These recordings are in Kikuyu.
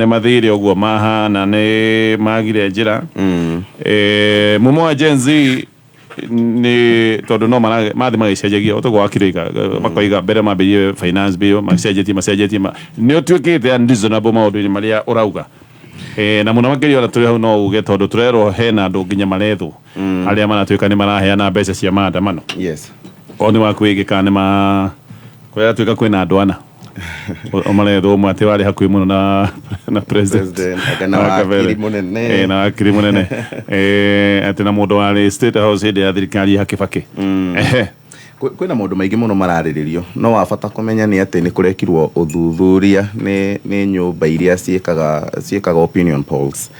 Nĩ mathire ũguo mahana nĩ magire njĩra. Mumo wa Gen Z nĩ tondũ no mathiĩ magĩcenjagia ũtũgũ wa Kĩrĩga makoiga mbere mambĩrĩrie finance bill macenjetie macenjetie nĩ ũtuĩkĩte unreasonable maũndũ-inĩ marĩa ũrauga. Na mũno makĩria ona tũrĩ hau no uge tondũ tũrerwo hena andũ nginya marethwo arĩa maratuĩka nĩ maraheana mbeca cia maandamano. Korwo nĩ waku ĩngĩ kana nĩ ma kũratuĩka kwĩna andũ ana marethwo, ũmwe atĩ warĩ hakuhĩ mũno na president. President, anga na Wa kabere. wakiri mũnene. Na wakiri mũnene. Atĩ na mũndũ warĩ State House hĩndĩ ya thirikari ya Kibaki. Ehe. Kwĩna maũndũ maingĩ mũno mararĩrĩrio, no wa bata kũmenya nĩ atĩ nĩ kũrekirwo ũthuthuria nĩ nyũmba iria ciĩkaga opinion polls,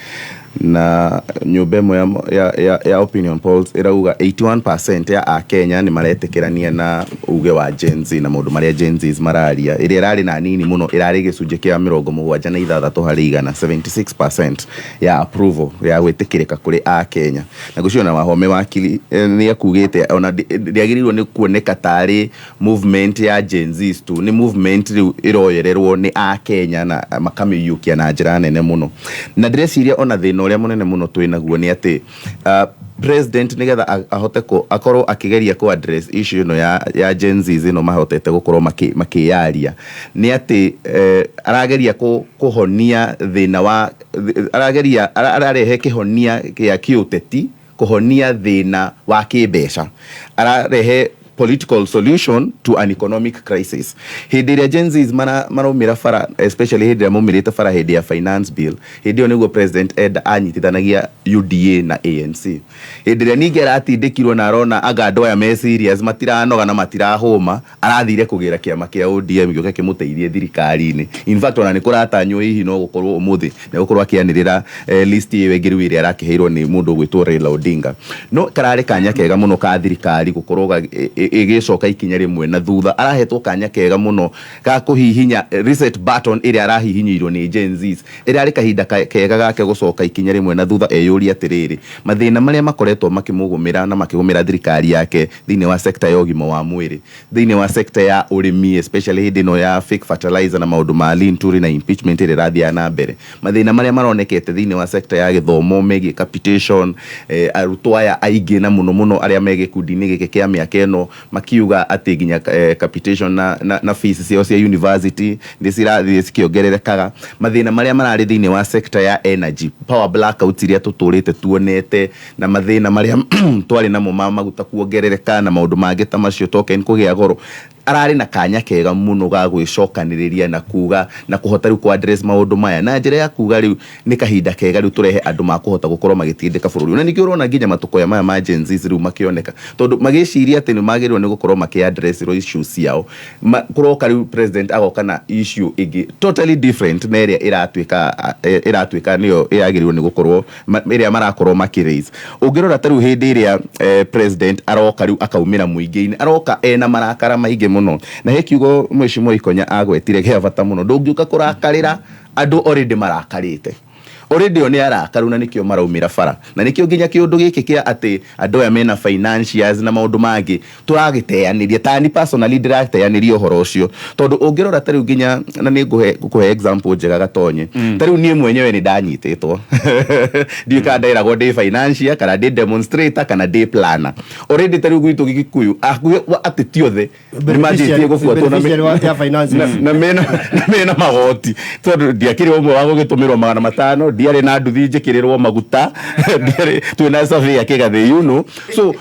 na nyũmba ĩmwe ya opinion polls ĩrauga 81% ya Akenya nĩ maretĩkĩrania na uge wa Gen Z na maũndũ marĩa Gen Zs mararia. Ĩrĩa ĩrarĩ na nini mũno ĩrarĩ gĩcunjĩ kĩa 76%, 76% ya approval ya gwĩtĩkĩrĩka kũrĩ Akenya. Na ngwĩciria ona Wahome wakiri nĩ akugĩte ona ndĩagĩrĩirwo nĩ kuoneka tarĩ movement ya Gen Zs tu, nĩ movement rĩu ĩroyererwo nĩ Akenya na makamĩiyũkia na njĩra nene mũno. Na ndĩreciria ona thĩna ũrĩa mũnene mũno twĩnaguo nĩ atĩ president nĩgetha ahote akorwo akĩgeria kũ address issue ĩno ya Gen Zs ĩno mahotete gũkorwo makĩyaria nĩ atĩ arageria kũhonia thĩna wa arageria ararehe kĩhonia gĩa kĩũteti kũhonia thĩna wa kĩmbeca, ararehe political solution to an economic crisis. Hĩndĩ ĩrĩa Gen Zs maraumĩra bara, especially hĩndĩ ĩrĩa maumĩrĩte bara hĩndĩ ya finance bill, hĩndĩ ĩyo nĩguo president enda anyitithanagia UDA na ANC. Hĩndĩ ĩrĩa ningĩ aratindĩkirwo na arona anga andũ aya me serious, matiranoga na matirahũma, arathire kũgĩra kĩama kĩa ODM gĩũke kĩmũteithie thirikari-inĩ. In fact, ona nĩ kũratanywo hihi no gũkorwo ũmũthĩ nĩ gũkorwo akĩanĩrĩra list ĩyo ĩngĩ rĩu ĩrĩa arakĩheirwo nĩ mũndũ ũgwĩtwo Raila Odinga. No kararĩ kanya kega mũno ka thirikari gũkorwo ĩgĩcoka ikinya rĩmwe na thutha. Arahetwo kanya kega mũno ga kũhihinya reset button ĩrĩa arahihinyĩirwo nĩ Gen Zs. Ĩrarĩ kahinda kega gake gũcoka ikinya rĩmwe na thutha, eyũrie atĩrĩrĩ, mathĩna marĩa makoretwo makĩmũgũmĩra na makĩgũmĩra thirikari yake thĩinĩ wa sector ya ũgima wa mwĩrĩ, thĩinĩ wa sector ya ũrĩmi, especially hĩndĩ ĩno ya fake fertilizer na maũndũ ma Linturi na impeachment ĩrĩa ĩrathiaga na mbere, mathĩna marĩa maronekete thĩinĩ wa sector ya gĩthomo megiĩ capitation, arutwo aya aingĩ na mũno mũno arĩa me gĩkundi-inĩ gĩkĩ kĩa mĩaka ĩno makiuga atĩ nginya capitation na fees ciao cia university nĩ cirathiĩ cikĩongererekaga, mathĩna marĩa mararĩ thĩinĩ wa sector ya energy, power blackouts iria tũtũrĩte tuonete, na mathĩna marĩa twarĩ namo ma maguta kuongerereka na maũndũ mangĩ ta macio, token kũgĩa goro. Ararĩ na kanya kega mũno ga gwĩcokanĩrĩria na kuga na kũhota rĩu kũ address maũndũ maya na njĩra ya kuga rĩu nĩ kahinda kega rĩu tũrehe andũ makũhota gũkorwo magĩtindĩka bũrũri. Na ningĩ ũrona nginya matũkũya maya ma Gen Zs rĩu makĩoneka tondũ magĩciria atĩ nĩ magĩrĩirwo nĩ gũkorwo makĩ address issues ciao. Kũroka rĩu president agoka na issue ĩngĩ totally different na ĩrĩa ĩratuĩka nĩyo ĩragĩrĩirwo nĩ gũkorwo ĩrĩa marakorwo makĩ raise. Ũngĩrora ta rĩu hĩndĩ ĩrĩa president aroka rĩu akaumĩra mũingĩ-inĩ, aroka ena marakara maingĩ mũno, na he kiugo Mheshimiwa Ikonya agwetire gĩa bata mũno: ndũngĩũka kũrakarĩra andũ already marakarĩte. Already o nĩ arakaru na nĩkĩo maraumĩra bara, na nĩkĩo nginya kĩũndũ gĩkĩ kĩa atĩ andũ aya mena financiers na maũndũ mangĩ tũragĩteanĩria. Tani personally ndĩrateanĩria ũhoro ũcio, tondũ ũngĩrora ta rĩu nginya na nĩ ngũhe example njega gatonye. Ta rĩu niĩ mwenyewe nĩ ndanyitĩtwo, ndiũĩ kana nderagwo ndĩ financier kana ndĩ demonstrator kana ndĩ planner. Already ta rĩu gwitũ Gĩkũyũ hakuhĩ ateti othe nĩ manjĩtie gũbuatwo Beneficiary ya finances. Na mena magoti, tondũ ndiakĩrĩ ũmwe wa gũgĩtũmĩrwo 500, ndiarĩ na nduthi njĩkĩrĩrwo maguta, ndiarĩ twĩna survey ya kĩgathĩ so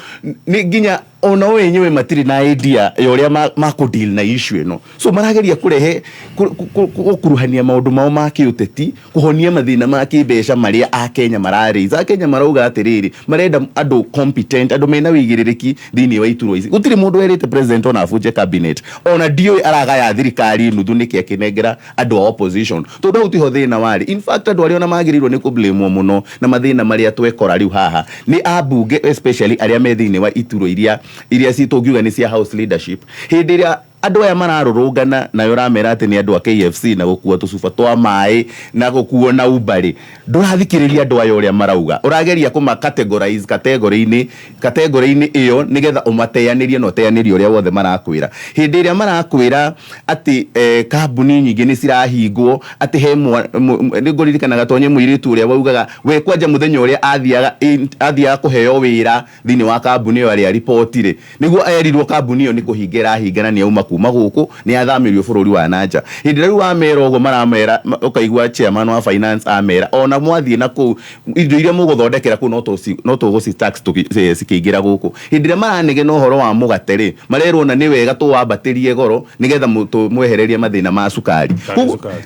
nĩ nginya ona o enyewe matirĩ na idea ya ũrĩa makũ-deal na issue ĩno. So marageria kũrehe gũkuruhania maũndũ mao ma kĩũteti kũhonia mathĩna ma kĩmbeca marĩa Akenya mararaise. Akenya marauga atĩrĩrĩ, marenda andũ competent, andũ mena wĩigĩrĩrĩki thĩinĩ wa iturwa ici. Gũtirĩ mũndũ werĩte president ona abunje cabinet, ona ndiũĩ aragaya thirikari nuthu nĩkĩ akĩnengera andũ a opposition, tondũ hau tiho thĩna warĩ. In fact, andũ arĩa ona magĩrĩirwo nĩ kũblamwo mũno na mathĩna marĩa twekora rĩu haha nĩ ambunge, especially arĩa me thĩinĩ wa iturwa iria tũngiuga nĩ cia house leadership. Hĩndĩ ĩrĩa Andũ aya mararũrũngana nayo ũramera atĩ nĩ andũ a KFC na gũkua tũcuba twa maĩ na gũkuo na Uber rĩ, ndũrathikĩrĩria andũ aya ũrĩa marauga. Ũrageria kũma categorize category-inĩ category-inĩ ĩyo nĩgetha ũmateanĩrie na ũteanĩrie ũrĩa wothe marakwĩra. Hĩndĩ ĩrĩa marakwĩra atĩ kambuni nyingĩ nĩ cirahingwo, atĩ he nĩ ngũririkana Gatonye mũirĩtu ũrĩa waugaga we kwanja mũthenya ũrĩa athiaga athiaga kũheo wĩra thĩinĩ wa kambuni ĩyo arĩa riboti rĩ, nĩguo erirwo kambuni ĩyo nĩ kũhinga ĩrahinga na nĩ auma kuma gũkũ nĩ athamĩrio bũrũri wa nanja. Hĩndĩ ĩrĩa rĩu wamera ũguo maramera, ũkaigua chairman wa finance amera ona mwathiĩ na kũu indo iria mũgũthondekera kũu no tũgũci tax cikĩingĩra gũkũ. Hĩndĩ ĩrĩa maranegena ũhoro wa mũgate rĩ, marerwo ona nĩ wega tũwambatĩrie goro nĩgetha tũmwehererie mathĩna ma cukari.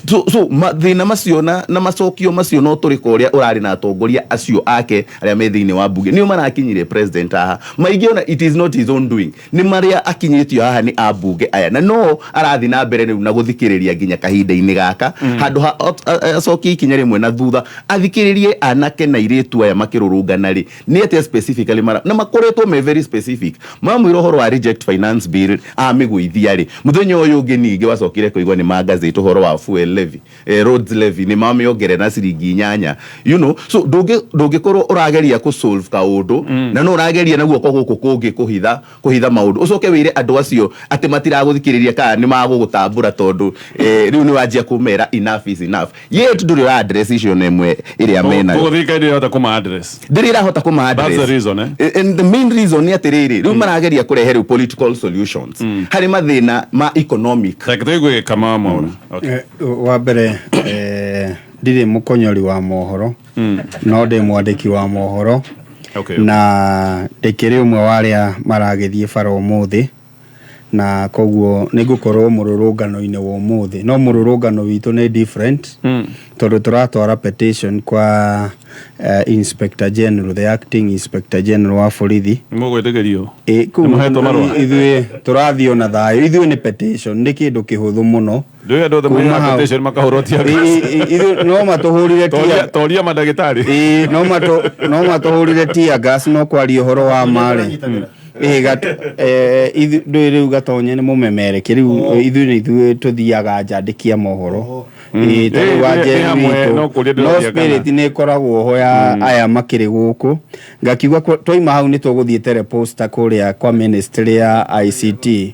So mathĩna macio na macokio macio no tũrĩko ũrĩa ũrarĩ na atongoria acio ake arĩa me thĩinĩ wa mbunge nĩo marakinyire president haha. Maingĩ ona it is not his own doing, nĩ marĩa akinyĩtio haha nĩ ambunge aya, na no arathiĩ na mbere rĩu na gũthikĩrĩria nginya kahinda-inĩ gaka, handũ ha acokie ikinya rĩmwe na thutha athikĩrĩrie anake na airĩtu aya makĩrũrũngana rĩ, nĩ atĩa specifically mara na makoretwo me very specific. Mamwĩra ũhoro wa reject finance bill amĩgũithia rĩ, mũthenya ũyũ ũngĩ ningĩ wacokire kũigua nĩ magazate ũhoro wa fuel levy, roads levy nĩ mamĩongerera na ciringi 8, so ndũngĩkorwo ũrageria kũ solve kaũndũ na no ũrageria na guoko gũkũ kũngĩ kũhitha maũndũ, ũcoke wĩre andũ acio atĩ matiragũthikĩrĩria kana nĩ magũgũtambũra tondũ rĩu nĩ wanjia kũmera enough is enough, yet ndũrĩ ũra address icio na ĩmwe ĩrĩa menayo. Koguo thirikari ndĩrahota kũma address. Ndĩrĩ ĩrahota kũma address. That's the reason, eh? And the main reason nĩ atĩrĩrĩ, rĩu marageria kũrehe rĩu political solutions harĩ mathĩna ma economic. Reke tũigue Kamau Mwaura. Okay. Wa mbere, ndirĩ mũkonyori wa mohoro, no ndĩ mwandĩki wa mohoro. Na ndĩkĩrĩ ũmwe wa arĩa maragĩthiĩ bara ũmũthĩ, na koguo nĩ ngũkorwo mũrũrũngano-inĩ wa ũmũthĩ, no mũrũrũngano witũ nĩ different tondũ tũratwara petition kwa Inspector General, the acting Inspector General wa borithi. Mũgwĩtĩkĩrio? Ĩ, kũu. Nĩmũhetwo marũa? Ithuĩ tũrathiĩ ona thayũ, ithuĩ nĩ petition, nĩ kĩndũ kĩhũthũ mũno. Ndũĩ andũ othe Kuma maina hau. petition makahũrwo tear gas. Ithuĩ no matũhũrire Toria mandagĩtarĩ. Ĩ, no matũhũrire tear gas, no kwaria ũhoro wa marĩ ndũĩ rĩu Gatonye nĩ mũmemereke rĩu, ithuĩ nĩ ithuĩ tũthiaga njandĩki a mohoro. Ĩ, ta rĩu wa Nĩ Gen hamwe, witũ, no kũria no ndĩroria spirit nĩ ĩkoragwo ho ya aya makĩrĩ gũkũ. Ngakiuga twaima hau nĩ tũgũthiĩ teleposta kũrĩa kwa ministry ya ICT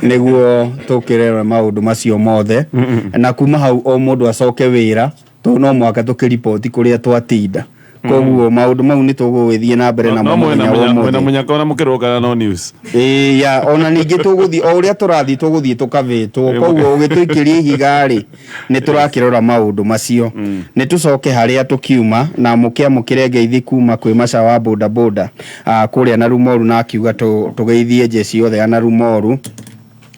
nĩguo tũkĩrere maũndũ macio mothe, na kuma hau o mũndũ acoke wĩra tondũ no mũhaka tũkĩriboti kũrĩa twatinda. Koguo maũndũ mau nĩ tũgũgĩthiĩ na mbere namo No mwena mũthenya wa mwena ũmũthĩ. Mũnyaka ona mũkĩrũgana no news. Ĩĩ, ya ona ningĩ tũgũthiĩ o ũrĩa tũrathiĩ, tũgũthiĩ tũkavĩtwo, koguo ũgĩtũikĩria ihiga rĩ, nĩ tũrakĩrora maũndũ macio. Nĩ tũcoke harĩa tũkiuma na mũkĩamũkĩre ngeithi kuma kwĩ Maca wa boda boda kũrĩa na Rumoru, na akiuga tũgeithie njeci yothe ya na Rumoru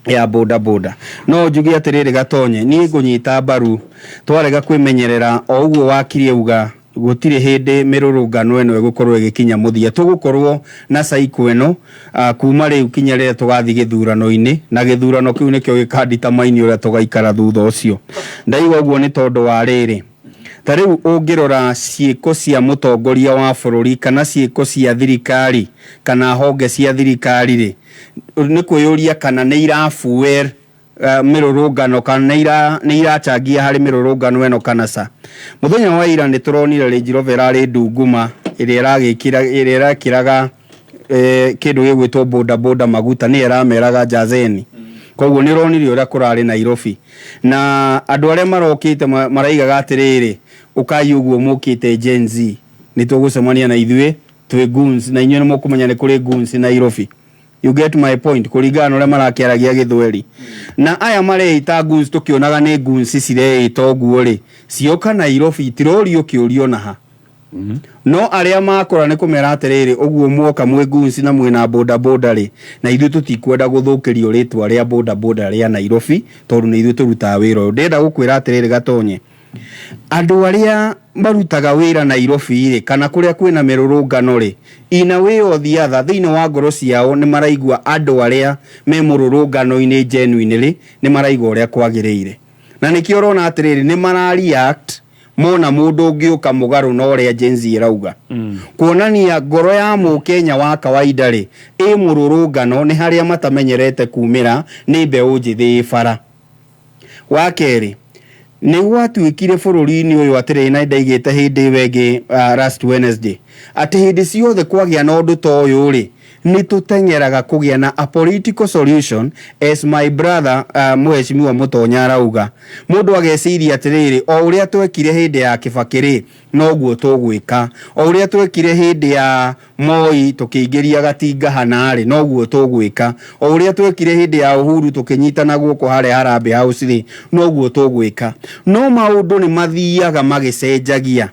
ya boda boda. No njuge atĩrĩrĩ Gatonye, niĩ ngũnyita mbaru, twarega kwĩmenyerera o ũguo wakirie uga, gũtirĩ hĩndĩ mĩrũrũngano ĩno ĩgũkorwo ĩgĩkinya mũthia. Tũgũkorwo na cycle ĩno kuma rĩu kinya rĩrĩa tũgathiĩ gĩthurano-inĩ, na gĩthurano kĩu nĩkĩo gĩkanditamaini ũrĩa tũgaikara thutha ũcio. Ndaiga ũguo nĩ tondũ wa rĩrĩ, ta rĩu ũngĩrora ciĩko cia mũtongoria wa bũrũri kana ciĩko cia thirikari kana honge cia thirikari rĩ, nĩ kwĩyũria kana nĩ irafuel mĩrũrũngano kana nĩ irachangia harĩ mĩrũrũngano ĩno kana ca. Mũthenya wa ira nĩ tũronire Range Rover ĩrarĩ ndunguma ĩrĩa ĩragĩkĩra, ĩrĩa ĩrekĩraga kĩndũ gĩgwĩtwo boda boda maguta, nĩyo ĩrameraga jazeni. Koguo nĩ ũronire ũrĩa kũrarĩ Nairobi, na andũ arĩa marokĩte maraigaga atĩrĩrĩ, ũkai ũguo mũkĩte Gen Z, nĩ tũgũcemania na ithuĩ twĩ goons, na inyuĩ nĩ mũkũmenya nĩ kũrĩ goons Nairobi. You get my point? Kũringana na ũrĩa marakĩaragia gĩthweri na aya mareita goons, tũkĩonaga nĩ goons cireita ũguo rĩ, cioka Nairobi itirorio kĩũrio na ha. No arĩa makora nĩ kũmera atĩrĩrĩ, ũguo muoka mwĩ goons na mwĩna boda boda rĩ, na ithuĩ tũtikwenda gũthũkĩrio rĩtwa rĩa boda boda rĩa Nairobi tondũ nĩ ithuĩ tũrutaga wĩra ũyũ. Ndĩrenda gũkwĩra atĩrĩrĩ Gatonye, andũ arĩa marutaga wĩra Nairobi rĩ, kana kũrĩa kwĩna mĩrũrũngano rĩ, in a way or the other, thĩinĩ wa ngoro ciao nĩ maraigua andũ arĩa me mũrũrũngano-inĩ genuinely nĩ maraigua ũrĩa kwagĩrĩire, na nĩkĩo ũrona atĩrĩrĩ, nĩ mara react. Mona mũndũ ũngĩũka mũgarũ na ũrĩa Gen Z ĩrauga, kuonania ngoro ya mũkenya wa kawaida rĩ ĩ mũrũrũngano nĩ harĩa matamenyerete kumĩra nĩ mbeũ njĩthĩ ĩ bara. Wa kerĩ, nĩ gwatuĩkire bũrũri-inĩ ũyũ atĩrĩrĩ, na ndaigĩte hĩndĩ ĩyo ĩngĩ, last Wednesday, atĩ hĩndĩ ciothe kwagĩa na ũndũ ta ũyũ rĩ, nĩ tũteng'eraga kũgĩa na a political solution, as my brother, Mheshimiwa Mũtonya arauga. Mũndũ ageciria atĩrĩrĩ, o ũrĩa twekire hĩndĩ ya Kĩbakĩ rĩ, noguo tũgwĩka, o ũrĩa twekire hĩndĩ ya Moi tũkĩingĩria gatinga hana rĩ, noguo tũgwĩka, o ũrĩa twekire hĩndĩ ya Uhuru tũkĩnyitana guoko harĩa Harambee House rĩ, noguo tũgwĩka. No maũndũ nĩ mathiaga magĩcenjagia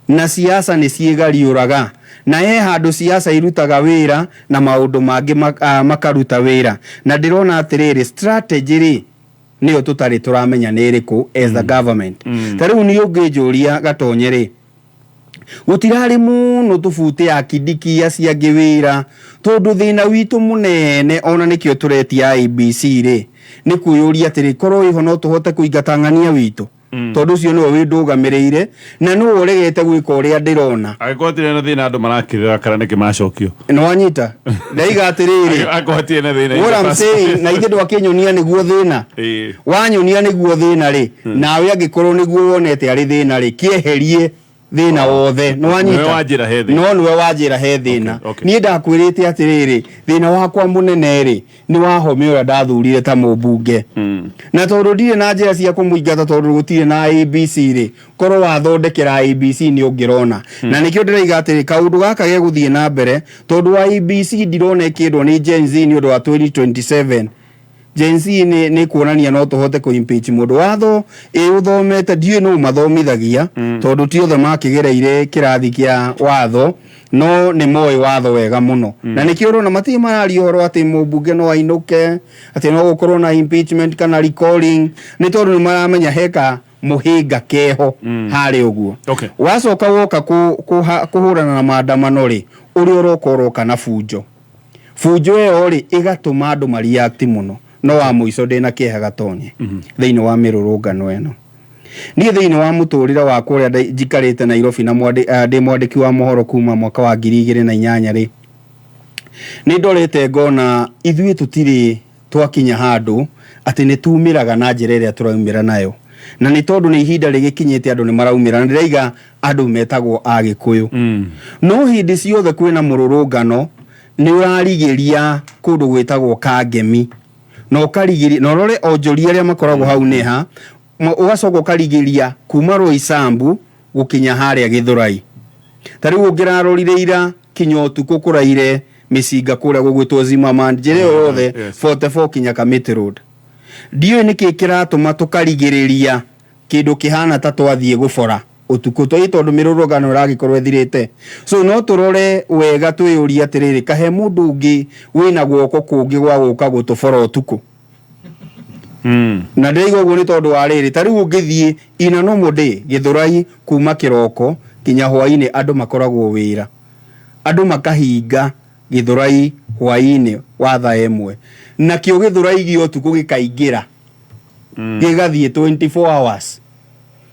na siasa nĩ ciĩgariũraga, na he handũ siasa irutaga wĩra na maũndũ mangĩ makaruta wĩra. Na ndĩrona atĩrĩrĩ, strategy rĩ, nĩyo tũtarĩ tũramenya nĩ ĩrĩkũ as a government. Ta rĩu niĩ ũngĩnjũria, Gatonye rĩ, gũtirarĩ mũno tũbute ya Kindiki acio angĩ wĩra, tondũ thĩna witũ mũnene, ona nĩkĩo tũretia IEBC rĩ, nĩ kwĩyũria atĩrĩ, korwo ĩho no tũhote kũingata ng'ania witũ, tondũ ũcio nĩwe wĩndũgamĩrĩire na nĩwe ũregete gwĩka ũrĩa ndĩrona. Angĩkorwo hatirĩ na thĩna, andũ marakĩrĩra kana nĩkĩ macokio? Nĩ wanyita ndaiga atĩrĩrĩ, Angĩkorwo hatirĩ na thĩna. What I'm saying, na ithe ndwakĩnyonia nĩguo thĩna. Wanyonia nĩguo thĩna rĩ, nawe angĩkorwo nĩguo wonete arĩ thĩna rĩ, kĩeherie thĩna wothe. Nĩ wanyita? Nĩwe wanjĩra he thĩna. No nĩwe wanjĩra he thĩna. Niĩ ndakwĩrĩte atĩrĩrĩ, thĩna wakwa mũnene rĩ, nĩ wahome ũrĩa ndathurire ta mũmbunge, na tondũ ndirĩ na njĩra cia kũmũingata tondũ gũtirĩ na IEBC rĩ, korwo wathondekera IEBC nĩ ũngĩrona. Na nĩkĩo ndĩraiga atĩrĩ, kaũndũ gaka gegũthiĩ na mbere tondũ IEBC ndirona ĩkĩndwo nĩ Gen Z nĩ ũndũ wa 2027. Gen Z nĩ kuonania no tũhote kũ impeach mũndũ. Watho ĩ ũthomete, ndiũĩ nũ mathomithagia, tondũ ti othe makĩgereire kĩrathi kĩa watho, no nĩ moĩ watho wega mũno. Na nĩkĩo ũrona matirĩ mararia ũhoro atĩ mũmbunge no ainũke, atĩ no gũkorwo na impeachment kana recalling, nĩ tondũ nĩ maramenya heka mũhĩnga keho harĩ ũguo. Wacoka woka kũhũrana na maandamano rĩ, ũrĩa ũroka ũroka na bunjo. Bunjo ĩyo rĩ, ĩgatũma andũ mareact mũno. No wa mũico, ndĩna kĩeha, Gatonye, thĩinĩ wa mĩrũrũngano ĩno. Niĩ thĩinĩ wa mũtũrĩre wakwa ũrĩa njikarĩte Nairobi na ndĩ mwandĩki wa mohoro kuma mwaka wa 2008 rĩ, nĩ ndorete ngona ithuĩ tũtirĩ twakinya handũ atĩ nĩ tumĩraga na njĩra ĩrĩa tũraumĩra nayo. Na nĩ tondũ nĩ ihinda rĩgĩkinyĩte andũ nĩ maraumĩra, na ndĩraiga andũ metagwo Agĩkũyũ. No hĩndĩ ciothe kwĩna mũrũrũngano, nĩ ũrarigĩria kũndũ gwĩtagwo Kangemi, na ũkarigĩria na ũrore onjoria arĩa makoragwo hau nĩ ha, ũgacoka ũkarigĩria kuma Roysambu gũkinya harĩa Gĩthũrai. Ta rĩu ũngĩrarorire ira kinya ũtukũ, kũraire mĩcinga kũrĩa gũgwĩtwo Zimmerman, njĩra ĩyo yothe, 44 kinya Kamiti Road. Ndiũĩ nĩkĩ kĩratũma tũkarigĩrĩria kĩndũ kĩhana ta twathiĩ gũbora ũtukũ tondũ mĩrũrũngano ĩragĩkorwo ĩthirĩte. So no tũrore wega twĩyũrie atĩrĩrĩ, kahe mũndũ ũngĩ wĩna guoko kũngĩ gwa gũka gũtũbora ũtukũ? Na ndĩraigua ũguo nĩ tondũ wa rĩrĩ, ta rĩu ũngĩthiĩ ina no mũndĩ Gĩthũrai kuma kĩroko kinya hwainĩ, andũ makoragwo wĩra, andũ makahinga Gĩthũrai hwainĩ wa thaa 1, nakĩo Gĩthũrai gĩa ũtukũ gĩkaingĩra gĩgathiĩ 24 hours.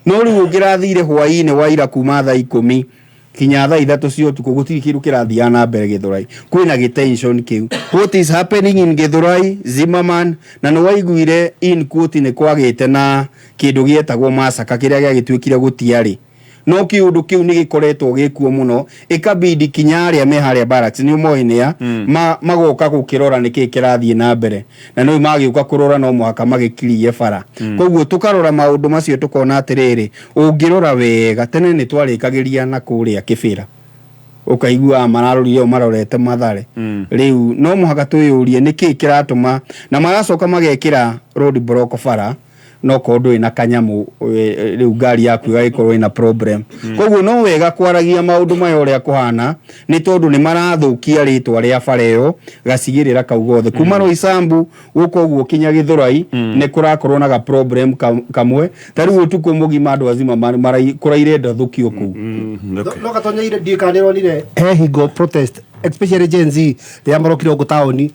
No rĩu ũngĩrathire hwainĩ wa ira kuma thaa 10 kinya thaa 3 cia ũtukũ, gũtirĩ kĩndũ kĩrathiaga na mbere Gĩthũrai. Kwĩna gĩtension kĩu. What is happening in Gĩthũrai, Zimmerman? Na nĩ waiguire in quote nĩ kwagĩte na kĩndũ gĩetagwo massacre kĩrĩa gĩagĩtuĩkire gũtiarĩ, no kĩũndũ kĩu nĩ gĩkoretwo gĩkuo mũno, ĩkabidi kinya arĩa me harĩa barracks nĩ ũmoĩ nĩa magoka gũkĩrora nĩkĩ kĩrathiĩ na mbere. Na nĩ magĩũka kũrora no mũhaka magĩkirie bara. Koguo tũkarora maũndũ macio tũkona atĩrĩrĩ, ũngĩrora wega, tene nĩ twarĩkagĩria na kũrĩa Kĩbĩra, ũkaigua mararorire o marorete Mathare. Rĩu no mũhaka twĩyũrie nĩkĩ kĩratũma na magacoka magekĩra road block bara, no korwo ndũrĩ na kanyamũ, rĩu ngari yaku ĩgagĩkorwo ĩna problem. Koguo no wega kwaragia maũndũ maya ũrĩa kũhana, nĩ tondũ nĩ marathũkia rĩtwa rĩa bara ĩyo, gacigĩrĩra kau gothe kuma Roysambu gũka ũguo kinya Gĩthũrai nĩ kũrakorwo na ga problem kamwe. Ta rĩu ũtukũ mũgima andũ azima kũraire ndathũkio kũu. No Gatonyeire, ndiĩ kana nĩronire he hingo protest, especially Gen Z, rĩrĩa marokire gũkũ taũni.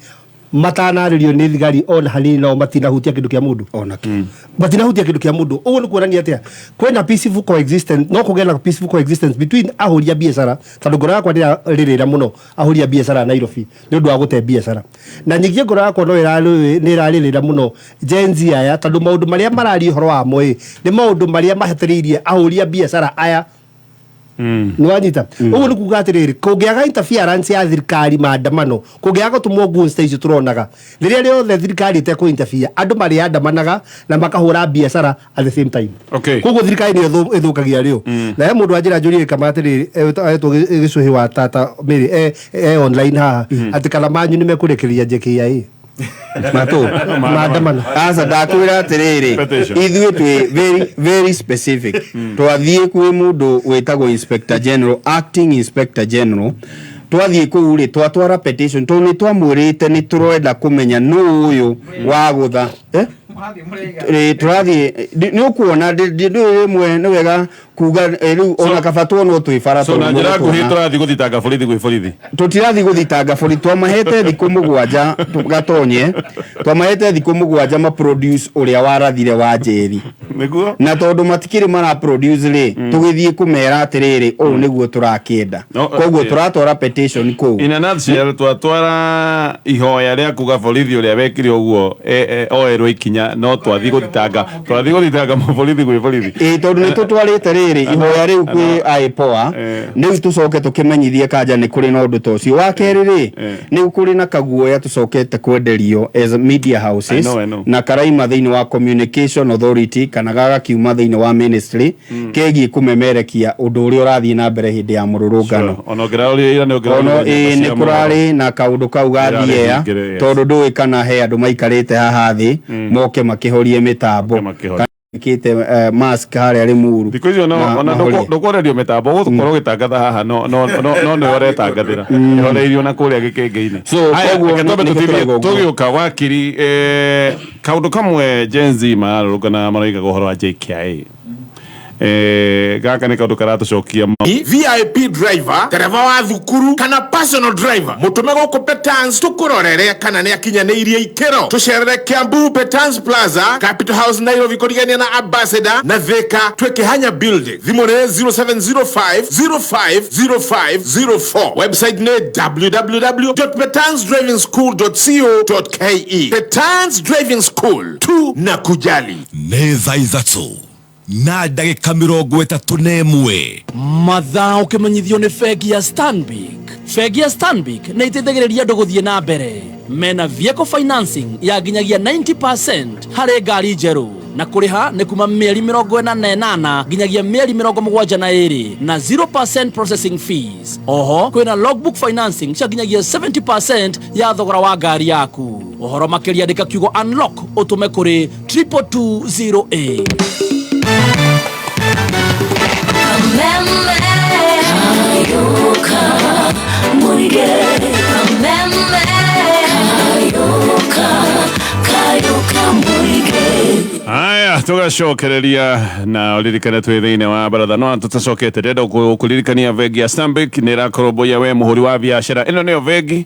Matanarĩrio nĩ thigari ona hanini, nao matinahutia kĩndũ kĩa mũndũ. Ona kĩ. Matinahutia kĩndũ kĩa mũndũ. Ũguo nĩ kuonania atĩa? Kwĩna peaceful coexistence, no kũgĩe na peaceful coexistence between ahũri a biacara, tondũ ngoro yakwa ndĩrarĩrĩra mũno ahũri a biacara a Nairobi nĩ ũndũ wa gũte biacara, na ningĩ ngoro yakwa no nĩ ĩrarĩrĩra mũno Gen Z aya, tondũ maũndũ marĩa mararia ũhoro wamo ĩ nĩ maũndũ marĩa mahatĩrĩirie ahũri a biacara aya. Nĩ wanyita? Ũguo nĩ kuga atĩrĩrĩ, kũngĩaga interference ya thirikari maandamano, kũngĩaga gũtũmwo goons ta icio tũronaga, rĩrĩa rĩothe thirikari ĩtekũ interfere, andũ marĩandamanaga na makahũra biacara at the same time. Koguo thirikari nĩyo ĩthũkagia rĩo. Na he mũndũ wanjĩra njũrie kama atĩrĩrĩ, etwo gĩcũhĩ wa tata Mary, e online haha, atĩ kana manyu nĩ mekũrekereria JKIA Matũ. Maandamano. Aca, ndakwĩra atĩrĩrĩ, Petition. ithuĩ twĩ very very specific. Twathiĩ kwĩ mũndũ wĩtagwo inspector general, acting inspector general. Twathiĩ kũu rĩ, twatwara petition tondũ nĩ twamwĩrĩte nĩ tũrenda kũmenya nũ ũyũ wagũtha, eh? Rĩ, tũrathiĩ nĩ ũkuona ndũĩ rĩmwe nĩ wega kuga rĩu ona kaba tuonwo twĩ bara. So na tondũ njĩra nguhĩ, mũgũtuona. tũrathiĩ gũthitanga borithi gwĩ borithi? Tũtirathiĩ gũthitanga borithi. Twamahete thikũ 7 gatonye, twamahete thikũ 7 maproduce ũrĩa warathire wa njeri. Nĩguo. Na tondũ matikĩrĩ mara produce rĩ, tũgĩthiĩ kũmera atĩrĩrĩ, ũũ nĩguo tũrakĩenda. No, koguo tũratwara petition kũu. In a nutshell, twatwara ihoya rĩa kuga borithi ũrĩa wekire ũguo oerwo ikinya, no twathiĩ gũthitanga borithi gwĩ borithi. Ĩ, tondũ nĩ tũtwarĩte rĩrĩ ihoya rĩu kwĩ IPOA. Rĩu tũcoke tũkĩmenyithie kanja nĩ kũrĩ na ũndũ ta ũcio. Wa kerĩ rĩ, nĩ kũrĩ na kaguoya tũcokete kwenderio as media houses. I know, I know. Na karaima thĩinĩ wa Communication Authority kana gagakiuma thĩinĩ wa ministry kegiĩ kũmemerekia ũndũ ũrĩa ũrathiĩ na mbere hĩndĩ ya mũrũrũngano. Sure. Ona ũngĩrarorire ira nĩ Ono ũngĩrorire ĩ nyũmba nĩ cia kũrarĩ na kaũndũ kau Ĩrarĩ gathiea, hingĩre, yes. tondũ ndũĩ kana he andũ maikarĩte haha thĩ moke makĩhorie mĩtambo. Moke makĩhorie. Kĩte mask harĩa Limuru. Thikũ icio no Na ona mahorie. ndũkwarerio mĩtambo, ũgũkorwo ũgĩtangatha haha, no nĩwe ũretangathĩra, ĩhoreirio na kũrĩa gĩkĩngĩ-inĩ. So, Haya, koguo reke twambe nĩkĩo tũtithie. tũrauga ũguo. Tũgĩũka, wakiri, kaũndũ kamwe Gen Z mararũrũngana maroigaga ũhoro wa JKIA. Gaka nĩ kaũndũ karatũcokia VIP driver, dereva wa thukuru kana personal driver, mutume guku Petans tukurorere kana ni akinyanĩirie ikĩro. Tucerere Kiambu, Petans Plaza, Capital House, Nairobi, kũrigania na Ambassador, na Thika twĩ Kĩhanya Building. Thimũ nĩ 0705 050504. Website nĩ www.petansdrivingschool.co.ke. Petans Driving School tu na kujali. Nĩ thaa 3 na ndagĩka 31. Mathaa ũkĩmenyithio nĩ bengi ya Stanbic. Bengi ya Stanbic nĩ ĩteithagĩrĩria andũ gũthiĩ na mbere mena vehicle financing ya nginyagia 90% harĩ ngari njerũ, na kũrĩha nĩ kuma mĩeri 48 nginyagia mĩeri 72 na 0% processing fees. Oho kwĩna logbook financing cia nginyagia 70% ya thogora wa ngari yaku. Ũhoro makĩria, andĩka kiugo unlock ũtũme kũrĩ 22208. Kameme Kayoka Muige Kameme Kayoka Kayoka Muige. Haya, tugacokereria na ũririkane twĩ thĩinĩ wa baratha, no tũtacokete, ndĩrenda kũririkania bengi ya Stanbic nĩ ĩrakũrũmbũiya we mũhũri wa biacara. Ĩno nĩyo bengi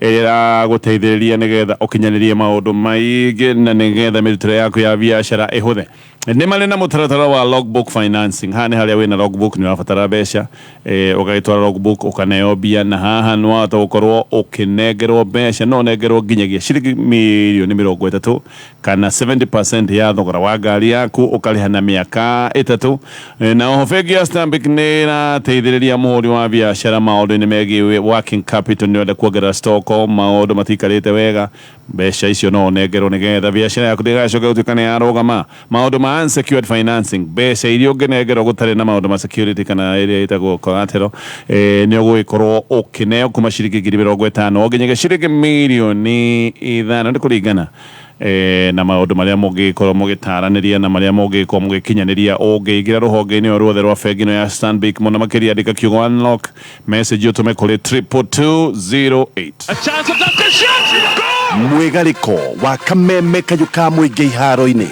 ĩrĩa ĩragũteithĩrĩria nĩgetha ũkinyanĩrie maũndũ maingĩ na nĩgetha mĩrutĩre yaku ya biacara ĩhũthe. Nĩ marĩ na mũtaratara wa logbook financing. Haha nĩ harĩa wĩna logbook, nĩ ũrabatara mbeca, ũgagĩtwara logbook ũkaneo mbia, na haha nĩ wahota gũkorwo ũkĩnengerwo mbeca, no ũnengerwo nginyagia ciringi mirioni 30 kana 70% ya thogora wa ngari yaku, ũkarĩha na mĩaka 3. Na oho bengi ya Stanbic nĩ ĩrateithĩrĩria mũhũri wa biacara maũndũ-inĩ megiĩ working capital. Nĩ ũrenda kuongerera stock, maũndũ matikarĩte wega, mbeca icio no ũnengerwo nĩgetha biacara yaku ndĩgacoke gũtuĩka nĩ yarũgama. Maũndũ ma unsecured financing, mbeca iria ũngĩnengerwo gũtarĩ na maũndũ ma security kana ĩrĩa ĩtagwo collateral, nĩ ũgũgĩkorwo ũkĩneo kuma ciringi 50,000 nginyagia ciringi mirioni 5, nĩ kũringana na maũndũ marĩa mũngĩkorwo mũgĩtaranĩria na marĩa mũngĩkorwo mũgĩkinyanĩria. Ũngĩingĩra rũhonge-inĩ o ruothe rwa bengi ĩno ya Stanbic, mũno makĩria andĩka kiugo unlock message ũtũme kũrĩ 22208. Mwĩgarĩko wa kameme kayũ ka mũingĩ iharo-inĩ.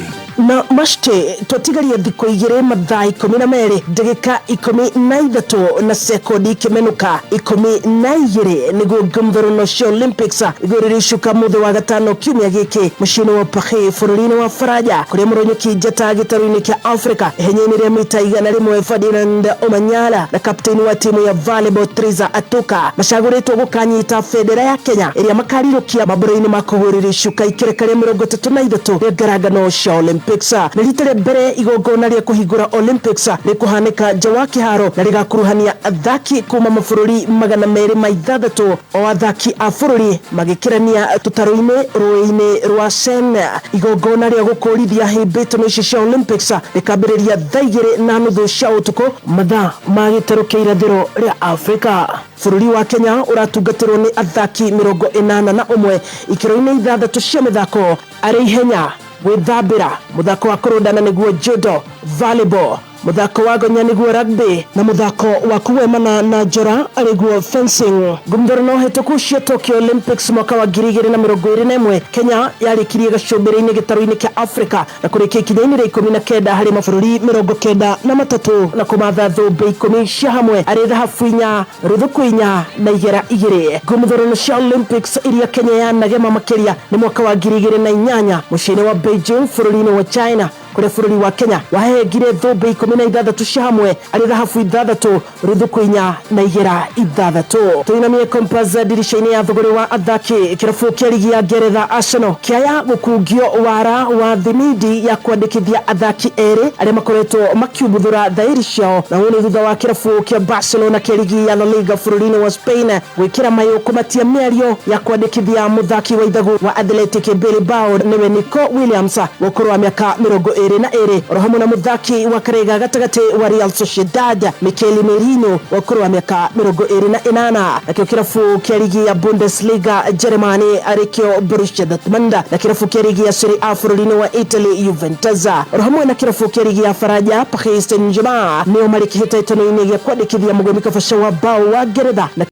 Na macte twatigaria thikũ igĩrĩ mathaa 12 ndagĩka 13 na sekondi ikĩmenũka 12 nĩguo ngumthũrũno cia Olympics igũrĩrĩ icuka mũthĩ wa gatano kiumia gĩkĩ mũciĩ-inĩ wa Paris bũrũri-inĩ wa Faranja kũrĩa mũronyũki njata gĩtarũ-inĩ kĩa Africa ihenya-inĩ rĩa mita 100 Ferdinand Omanyala na kapteni wa timu ya volleyball Triza Atuka macagũrĩtwo gũkanyita bendera ya Kenya ĩrĩa makarirũkia mambũra-inĩ ma kũhũrĩra icuka ikereka rĩa 33 rĩa ngarangano cia Olympics. Nĩ rita rĩa mbere igongona rĩa kũhingũra Olympics rĩkũhanĩka nja wa kĩharo na rĩgakuruhania athaki kuma mabũrũri 206 o athaki a bũrũri magĩkĩrania tũtarũ-inĩ rũĩ-inĩ rwa Seine. Igongona rĩa gũkũrithia hĩmbĩtano ici cia Olympics rĩkambĩrĩria thaa 2:30 cia ũtukũ mathaa ma gĩtarũ kĩa irathĩro rĩa Afrika. Bũrũri wa Kenya ũratungatĩrwo nĩ athaki 81 ikĩro-inĩ 6 cia mĩthako arĩ ihenya, gwĩthambĩra, mũthako wa kũrũndana nĩguo judo, volleyball, mũthako wa gonya nĩguo rugby na mũthako wa kũgwemana na njora arĩguo fencing. Ngumthũrũno hĩtũku cia Tokyo Olympics mwaka wa 2021 Kenya yarĩkirie gacũmbĩrĩ-inĩ gĩtarũ-inĩ kĩa Africa na kũrĩkia ikinya-inĩ rĩa 19 harĩ mabũrũri 93 na kũmatha thũmbĩ 10 cia hamwe arĩ thahabu 4, rũthuku 4 na igera 2. Ngumthũrũno cia Olympics iria Kenya yanagema makĩria nĩ mwaka wa 2008 mũciĩ-inĩ wa Beijing bũrũri-inĩ wa China kũrĩa bũrũri wa Kenya wahengire thũmbĩ 16 cia hamwe arĩ thahabu 6, rũthuku 4 na igera 6. Tũinamie Compass ndirisha-inĩ ya thũgũrĩ wa athaki. Kĩrabu kĩa ligi ya Ngeretha Arsenal kĩaya gũkungio wara wa thimindi ya kwandĩkithia athaki erĩ arĩa makoretwo makiumbuthũra thaĩri ciao, na ũũ nĩ thutha wa kĩrabu kĩa Barcelona kĩa ligi ya La Liga bũrũri-inĩ wa Spain gwĩkĩra mayũ kũmatia mĩario ya kwandĩkithia mũthaki wa ithagu wa Athletic Bilbao nĩwe Nico Williams wa ũkũrũ wa mĩaka 22 oro hamwe na mũthaki wa karega gatagatĩ wa Real Sociedad Mikel Merino wa ũkũrũ wa mĩaka 28. Nakĩo kĩrabu kĩa ligi ya Bundesliga Germany arĩkĩo Borussia Dortmund na kĩrabu kĩa ligi ya Serie A bũrũri-inĩ wa Italy Juventus oro hamwe na kĩrabu kĩa ligi ya Faranja Paris Saint-Germain nĩo marĩ kĩhĩtahĩtano-inĩ gĩa kwandĩkithia mũgũmi kabaca wa bao wa Ngeretha na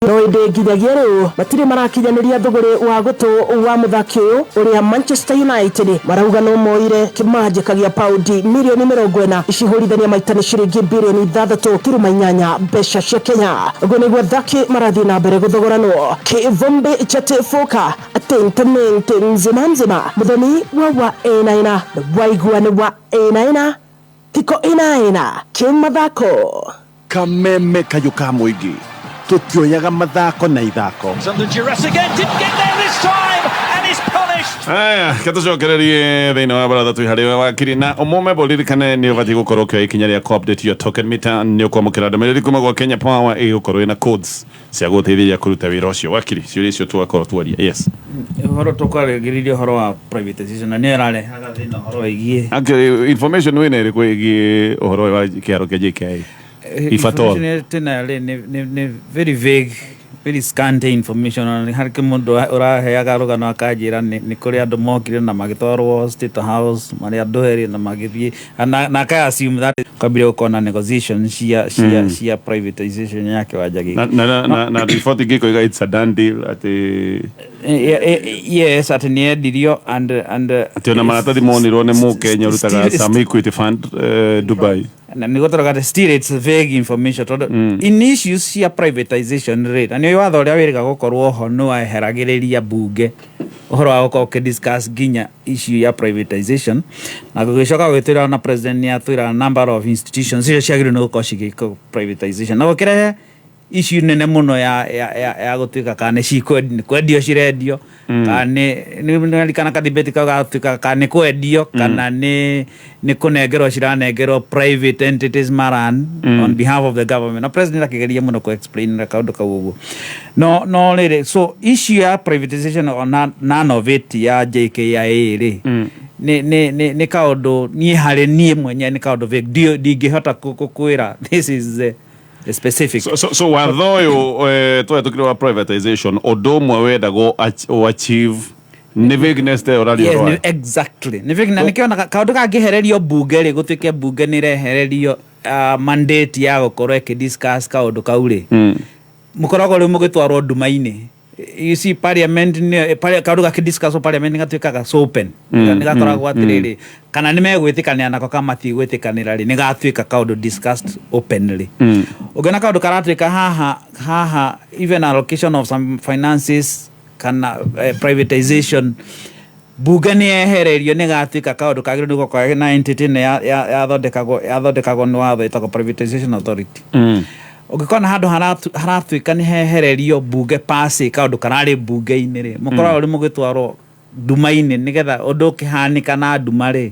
no ĩndĩ nginyagia rĩu matirĩ marakinyanĩria thũgũrĩ wa gũtũ wa mũthaki ũyũ ũrĩa Manchester United marauga no moire kĩmanjĩka gĩa paundi mirioni 40 icihũrithania maita nĩ ciringi birioni 6.8 mbeca cia Kenya. Ũguo nĩguo athaki marathiĩ na mbere gũthogoranwo. Kĩvumbi cha Tifuka atentamenti nzima nzima mũthoni wa ĩnaina waigua nĩ wa ĩnaina tiko ĩnaina kĩmathako. Kameme kayũ ka mũingĩ tukioyaga mathako na ithako. Aya, katucokererie thĩinĩ wa baratha twĩ harĩ wakiri na ũmũme bũririkane nĩ ũbatiĩ gũkorwo ũkĩoya ikinya rĩa update your token meter nĩ ũkwamũkĩra ndũmĩrĩri kuma gwa Kenya Power ĩgũkorwo ĩna codes cia gũgũteithĩrĩria kũruta wĩra ũcio. Wakiri, ciũria icio twakorwo twaria. Yes. Ũhoro tũkwarĩgĩrĩria ũhoro wa privatization na nĩyo ĩrarehaga thĩna ũhoro wĩgiĩ Actually, information wĩna ĩrĩkũ ĩgiĩ ũhoro wa kĩharo kĩa JKIA? If at all. Tena nĩ very vague, very scanty information. Ona harĩ mũndũ ũraheaga rũgano akanjĩra nĩ kũrĩ andũ mokire na magĩtwarwo State House marĩ andũ erĩ na magĩthiĩ na aka assume that kwambire gũkorwo na negotiation cia privatization ya kĩwanja gĩkĩ. Na riboti ingĩ ĩkoiga it's a done deal atĩ Yes, atĩ nĩ yendirio and atĩ ona maratathi monirwo nĩ Mũkenya ũrutaga some equity fund Dubai. Na nĩ gũtoroka atĩ still it's vague information tondũ in issues cia privatization rĩ, na nĩ watho ũrĩa wĩrĩga gũkorwo ho nĩ weheragĩrĩria mbunge ũhoro wa gũkorwo ũkĩdiscuss nginya issue ya privatization, na gũgĩcoka gũgĩtwĩra ona president nĩ atwĩra number of institutions icio ciagĩrĩirwo nĩ gũkorwo cigĩkwo privatization, na gũkĩrehe issue nene mũno ya gũtuĩka kana nĩ kwendio cirendio, kana nĩ ka debate kau gatuĩka kana nĩ kwendio kana nĩ kũnengerwo ciranengerwo private entities maran on behalf of the government. Na president akĩgeria mũno kũ explain kaũndũ kau ũguo. No rĩrĩ, so issue ya privatization on none of it ya JKIA rĩ, nĩ kaũndũ niĩ harĩ niĩ mwenyewe nĩ kaũndũ vague, ndingĩhota gũkwĩra this is the specific. So watho ũyũ twahĩtũkire wa privatization ũndũ ũmwe wendagwo achieve nĩ vagueness ta ĩyo ũraria ũhoro wayo. Exactly, nĩ vagueness. Nĩkĩo kaũndũ kangĩhererio mbunge rĩ, gũtuĩke mbunge nĩ ĩrehererio mandate ya gũkorwo ĩkĩdiscuss kaũndũ kau rĩ, mũkoragwo rĩu mũgĩtwarwo nduma-inĩ. You see, parliament nĩ kaũndũ gakĩdiscuss parliament gatuĩkaga so open, nĩ gakoragwo atĩrĩrĩ, kana nĩ megwĩtĩkanĩra nako kana matigwĩtĩkanĩra rĩ, nĩ gatuĩka kaũndũ discussed openly. Ũngĩona kaũndũ karatuĩka haha haha, even allocation of some finances kana privatization, bunge nĩ yehererio, nĩ gatuĩka kaũndũ kagĩrĩirwo nĩ gũkorwo na entity ĩno yathondekagwo nĩ watho ĩtagwo Privatization Authority. Ũngĩkona handũ haratuĩka nĩ hehererio bunge pasi kaũndũ kararĩ bunge-inĩ rĩ, mũkoragwo rĩ mũgĩtwarwo nduma-inĩ, nĩgetha ũndũ ũkĩhanĩka na nduma rĩ,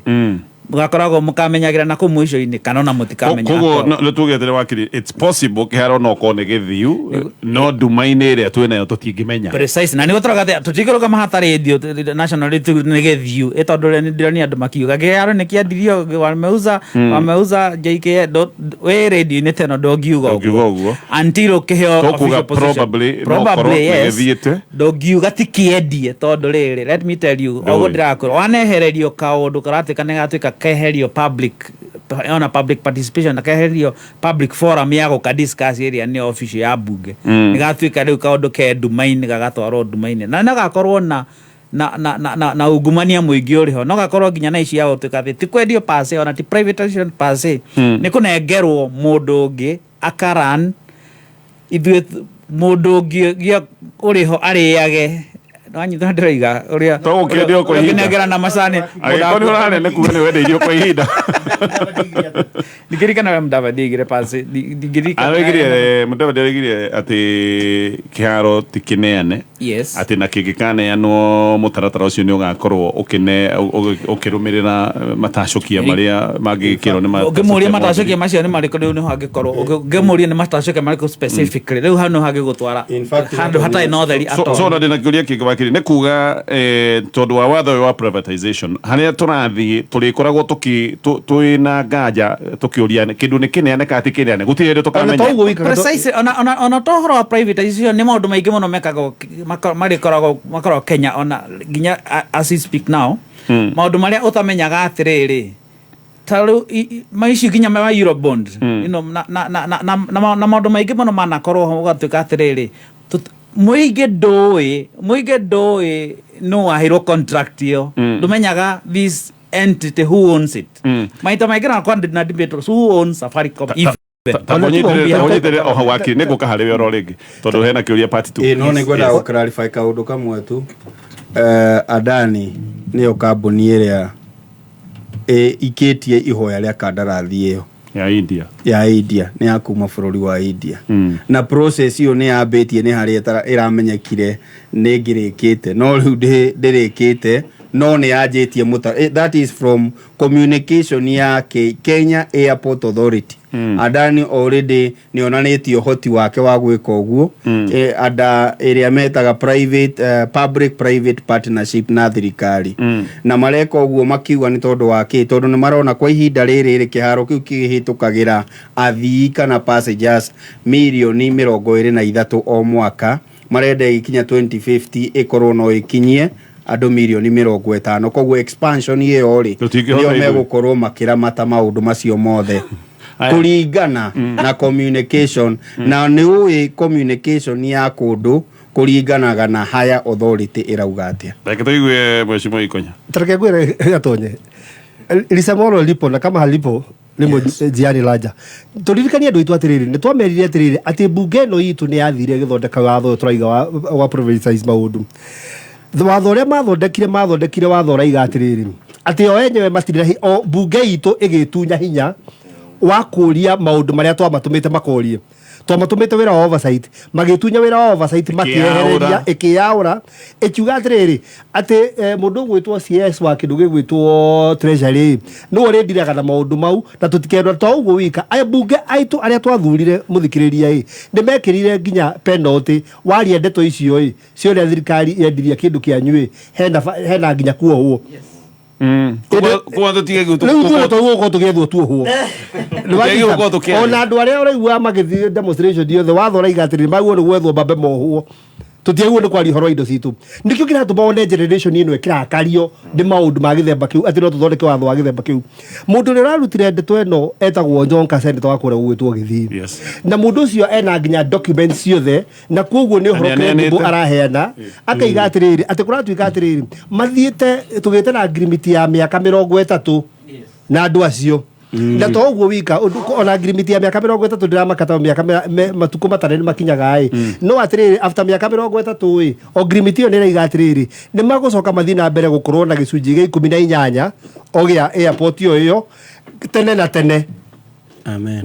mũgakoragwo mũkamenyagĩra na kũu mũico-inĩ kana ona mũtikamenya. Koguo at all. Nĩ tuge atĩrĩ, wakiri, it's possible kĩharo no korwo nĩ gĩthiu, no nduma-inĩ ĩrĩa twĩ nayo tũtingĩmenya. Precise, na nĩguo tũrauga atĩ tũtingĩrũgama hatarĩ radio national nĩ gĩthiu, ĩ tondũ ũrĩa ndĩronire andũ makiuga kĩharo nĩ kĩendirio, wameuza JKIA, wĩ radio-inĩ teno ndũngiuga. Ndũngiuga ũguo. Until ũkĩheo Tũkuga official position. Probably, no korwo Probably, yes. nĩ gĩthiĩte. Ndũngiuga ti kĩendie, tondũ rĩrĩ, let me tell you, Ndũĩ. oguo ndĩrakwĩra, wanehererio kaũndũ karatuĩka nĩ gatuĩka keherio public, ona public participation na keherio public forum ya gũka discuss ĩrĩa nĩ official ya bunge, nĩ gatuĩka rĩu kaũndũ ke nduma-inĩ, gagatwarwo nduma-inĩ, na no gakorwo na ungumania mũingĩ ũrĩ ho, no gakorwo nginya na ici ya gũtuĩka atĩ ti kwendio per se, ona ti privatization per se, nĩ kũnengerwo mũndũ ũngĩ akaran ithuĩ mũndũ ũngĩ ũrĩ ho arĩage, wanyita ndĩroiga ũrĩa To gũkĩendio kwa ihinda. ũkĩnengera na macani. Angĩkorwo nĩ ũrarĩa nĩ kuga nĩ wendeirio kwa ihinda. Ndingĩririkana ũrĩa Mudavadi aigire pasi, ndingĩririkana. Araigire, Mudavadi araigire atĩ kĩharo ti kĩneane, atĩ na kĩngĩkaneanwo mũtaratara ũcio nĩ ũgakorwo ũkĩrũmĩrĩra matacũkia marĩa mangĩkĩrwo nĩ Ũngĩmũria matacũkia macio nĩ marĩkũ, rĩu nĩho angĩkorwo ũngĩmũria nĩ matacũkia marĩkũ specifically, rĩu hau nĩho hangĩgũtwara handũ hatarĩ na ũtheri at all. So ona ndĩna kĩũria kĩngĩ, wakiri, nĩ kuga tondũ wa watho ũyũ wa privatization harĩa tũrathiĩ, tũrĩkoragwo twĩna nganja tũkĩũria kĩndũ nĩ kĩneane kana ti kĩneane, gũtirĩ hĩndĩ tũkamenya. Precise, ona to ũhoro wa privatization, nĩ maũndũ maingĩ mũno mekagwo marĩkoragwo makoragwo Kenya, ona nginya as we speak now, maũndũ marĩa ũtamenyaga atĩrĩrĩ, ta rĩu maici nginya ma Eurobond, na maũndũ maingĩ mũno manakorwo ho, ũgatuĩka atĩrĩrĩ, mũingĩ ndũĩ nũ waheirwo contract ĩyo. Ndũmenyaga this entity, who owns it. Maita maingĩ na kwa na debate who owns Safaricom even. Tangũnyitĩrĩre oho, wakiri, nĩ ngũka harĩ we oro rĩngĩ tondũ hena kĩũria part two. Ĩ no nĩ ngwendaga gũ clarify kaũndũ kamwe tu. Adani nĩyo kambuni ĩrĩa ĩikĩtie ihoya rĩa kandarathi ĩyo. Ya India. Ya India, nĩ ya kuma bũrũri wa India, na process ĩyo nĩ yambĩtie, nĩ harĩa ĩramenyekire nĩ ĩngĩrĩkĩte, no rĩu ndĩrĩkĩte, no nĩ yanjĩtie mũta that is from communication ya Kenya Airport Authority. Adani already nĩ onanĩtie ũhoti wake wa gwĩka ũguo, ada ĩrĩa metaga private, public private partnership na thirikari, na mareka ũguo makiuga nĩ tondũ wa kĩ? Tondũ nĩ marona kwa ihinda rĩrĩ rĩ, kĩharo kĩu kĩhĩtũkagĩra athii kana passengers mirioni 23 o mwaka, marenda ĩgĩkinya 2050 ĩkorwo no ĩkinyie andũ mirioni 50. Koguo expansion ĩyo rĩ, Tũtingĩhota nĩo ithuĩ. megũkorwo makĩramata maũndũ macio mothe Aya. kũringana na communication, na nĩ ũĩ communication ya kũndũ kũringanaga na higher authority ĩrauga atĩa. Reke tũigue mheshimiwa Ikonya. Tareke ngwĩre gatonye lisemoro lipo na kama halipo rĩmwe njiani lanja. Tũririkanie andũ aitũ atĩrĩrĩ, nĩ twamerire atĩrĩrĩ, atĩ mbunge ĩno itũ nĩ yathire ĩgĩthondeka watho ũyũ tũraiga wa privatize maũndũ. Watho ũrĩa mathondekire watho ũraiga atĩrĩrĩ, atĩ o enyewe matirĩ na o mbunge itũ ĩgĩtunya hinya wa kũria maũndũ marĩa twamatũmĩte makorie. Twamatũmĩte wĩra wa oversight, magĩtunya wĩra wa oversight, makĩehereria, ĩkĩyaũra, ĩkiuga atĩrĩrĩ, atĩ mũndũ ũgwĩtwo CS wa kĩndũ gĩgwĩtwo treasury nĩwe ũrĩndiraga na maũndũ mau, na tũtikendwa to ũguo wika. Aya mbunge aitũ arĩa twathurire, mũthikĩrĩria, ĩ nĩ mekĩrire nginya penalty waria ndeto icio ĩ cia ũrĩa thirikari yendirie kĩndũ kĩanyu, ĩ hena nginya kuohwo. Koguo tũtige Rĩu ithuĩ tũgũkorwo tũgĩethwo tuohwo. Tũtige gũkorwo tũkĩaria. Ona andũ arĩa ũraigua magĩthiĩ demonstration yothe, watho ũraiga atĩrĩrĩ, maguo nĩ gwethwo mambe mohwo. Tũtiagĩrĩirwo nĩ kwaria ũhoro wa indo citũ. Nĩkĩo kĩratũma wone generation ĩno ĩkĩrakario nĩ maũndũ ma gĩthemba kĩu, atĩ no tũthondeke watho wa gĩthemba kĩu. Mũndũ ũrĩa ũrarutire ndeto ĩno etagwo Onyonka, senator wa kũrĩa gũgwĩtwo Gĩthii. Na mũndũ ũcio ena nginya documents ciothe, na koguo nĩ ũhoro Na nĩ credible aneanĩte. Araheana akaiga atĩrĩrĩ, atĩ kũratuĩka atĩrĩrĩ, mathiĩte tũgĩte na ngirimiti ya mĩaka 30 na andũ acio, na to ũguo wika ona ngirimiti ya mĩaka 30 ndĩramaka tondũ mĩaka matukũ matare nĩ makinyaga ĩ. No atĩrĩrĩ, after mĩaka 30 ĩ, o ngirimiti ĩyo nĩ ĩraiga atĩrĩrĩ, nĩ magũcoka mathiĩ na mbere gũkorwo na gĩcunjĩ gĩa 18 o gĩa airport ĩyo ĩyo tene na tene. Amen.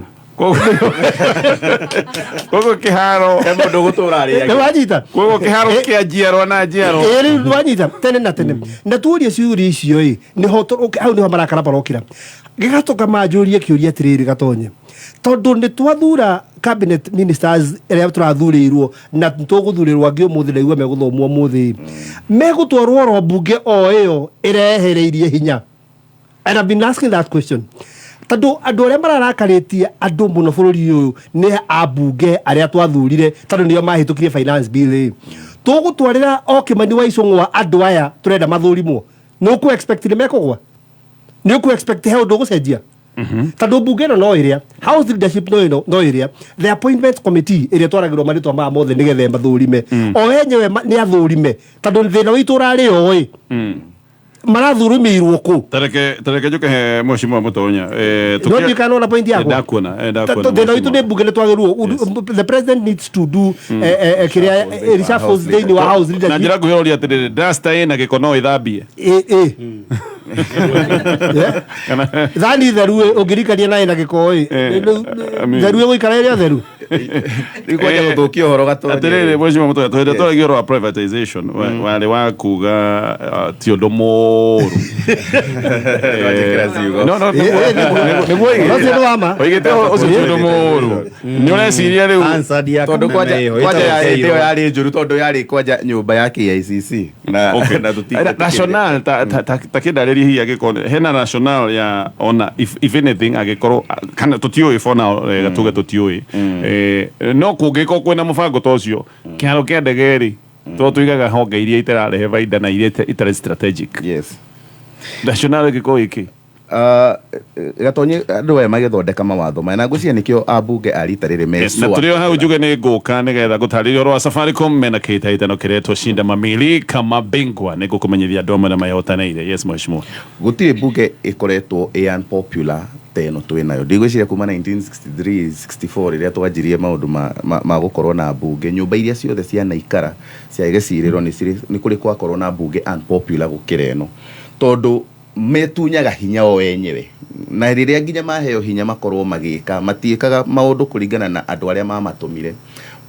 Koguo kĩharo He mũndũ ũgũtũra arĩaga. Nĩ wanyita? Koguo kĩharo kĩa njiarwa na njiarwa. Ĩ, rĩu wanyita, tene na tene. Na tuorie ciũria icio ĩ, nĩho hau nĩho marakara marokĩra. Gĩgatoka manjũrie kĩũria atĩrĩrĩ, Gatonye, tondũ nĩ twathura cabinet ministers ĩrĩa tũrathurĩirwo na tũgũthurĩrwo angĩ ũmũthĩ, ndaigua megũthomwo ũmũthĩ, megũtwarwo oro mbunge o ĩyo ĩrehereirie hinya. And I've been asking that question tondũ andũ arĩa mararakarĩtie andũ mũno bũrũri ũyũ nĩ ambunge arĩa twathurire, tondũ nĩo mahĩtũkirie finance bill ĩ. Tũgũtwarĩra o Kĩmani wa Icũng'wa andũ aya tũrenda mathũrimwo, nĩ ũkũ expect nĩ mekũgwa? Nĩ ũkũ expect he ũndũ ũgũcenjia? Tondũ mbunge ĩno no ĩrĩa house leadership no ĩno no ĩrĩa the appointment committee ĩrĩa ĩtwaragĩrwo marĩtwa maya mothe nĩgetha mathũrime, o enyewe nĩ athũrime, tondũ thĩna witũ ũrarĩ oĩ marathũrũmĩirwo kũ. Tareke njuke he mheshimiwa Mutonya. No ndikana na point yakwa. Ndakuona, ndakuona. Thĩna witũ nĩ mbunge, nĩ twagĩrĩirwo, the president needs to do kĩrĩa reshuffles thĩinĩ wa house Na leadership. njĩra nguhĩ ũria atĩrĩrĩ, duster ĩna gĩko no ĩthambie? Ĩ. Thani theru ĩ, ũngĩrikania na ĩna gĩko ĩ, theru ĩgũikara ĩrĩa theru. Rĩu kwanja gũthũkia ũhoro, Gatonye. Atĩrĩrĩ, mheshimiwa Mutonya, tũhĩndĩ twaragia ũhoro wa privatization, warĩ wa kuga ti ũndũ mũũru. Twanjĩkĩra ciugo. No, nĩguo Ũcio nĩ wa ma. oigĩte ũcio ti ũndũ mũũru. Nĩ ũreciria rĩu Answered ya Tondũ Kameme kwanja ĩyo, kwanja ĩtagwo ya Keiro. ĩyo yarĩ njũru tondũ yarĩ kwanja nyũmba ya KICC na na Rationale ta kĩndarĩrie hihi angĩkorwo hena rationale ya ona if anything angĩkorwo kana tũtiũĩ, for now tuge tũtiũĩ, no kũngĩkorwo kwĩna mũbango ta ũcio, kĩharo kĩa ndege rĩ, tondũ tuigaga honge iria itararehe baida na iria itarĩ strategic, rationale ĩngĩkorwo ĩkĩ? Gatonye, andũ aya magĩthondeka mawatho maya na ngwĩciria nĩkĩo ambunge a rita rĩrĩ Yes, na mecua. tũrĩ o hau njuge nĩ ngũka nĩgetha gũtarĩria ũhoro wa Safaricom mena kĩhĩtahĩtano kĩretwo Shinda Mamili kama Bingwa, nĩ ngũkũmenyithia andũ amwe na mahotanĩire. Yes, mheshimiwa. Gũtirĩ mbunge ĩkoretwo ĩ unpopular ta ĩno twĩ nayo. Ndigwĩciria kuma 1963 64 rĩrĩa twanjirie maũndũ ma gũkorwo na mbunge, nyũmba iria ciothe cianaikara cia gĩcirĩro nĩ kũrĩ kwakorwo na mbunge unpopular gũkĩra ĩno, tondũ metunyaga hinya o enyewe, na rĩrĩa nginya maheo hinya makorwo magĩka, matiĩkaga maũndũ kũringana na andũ arĩa mamatũmire.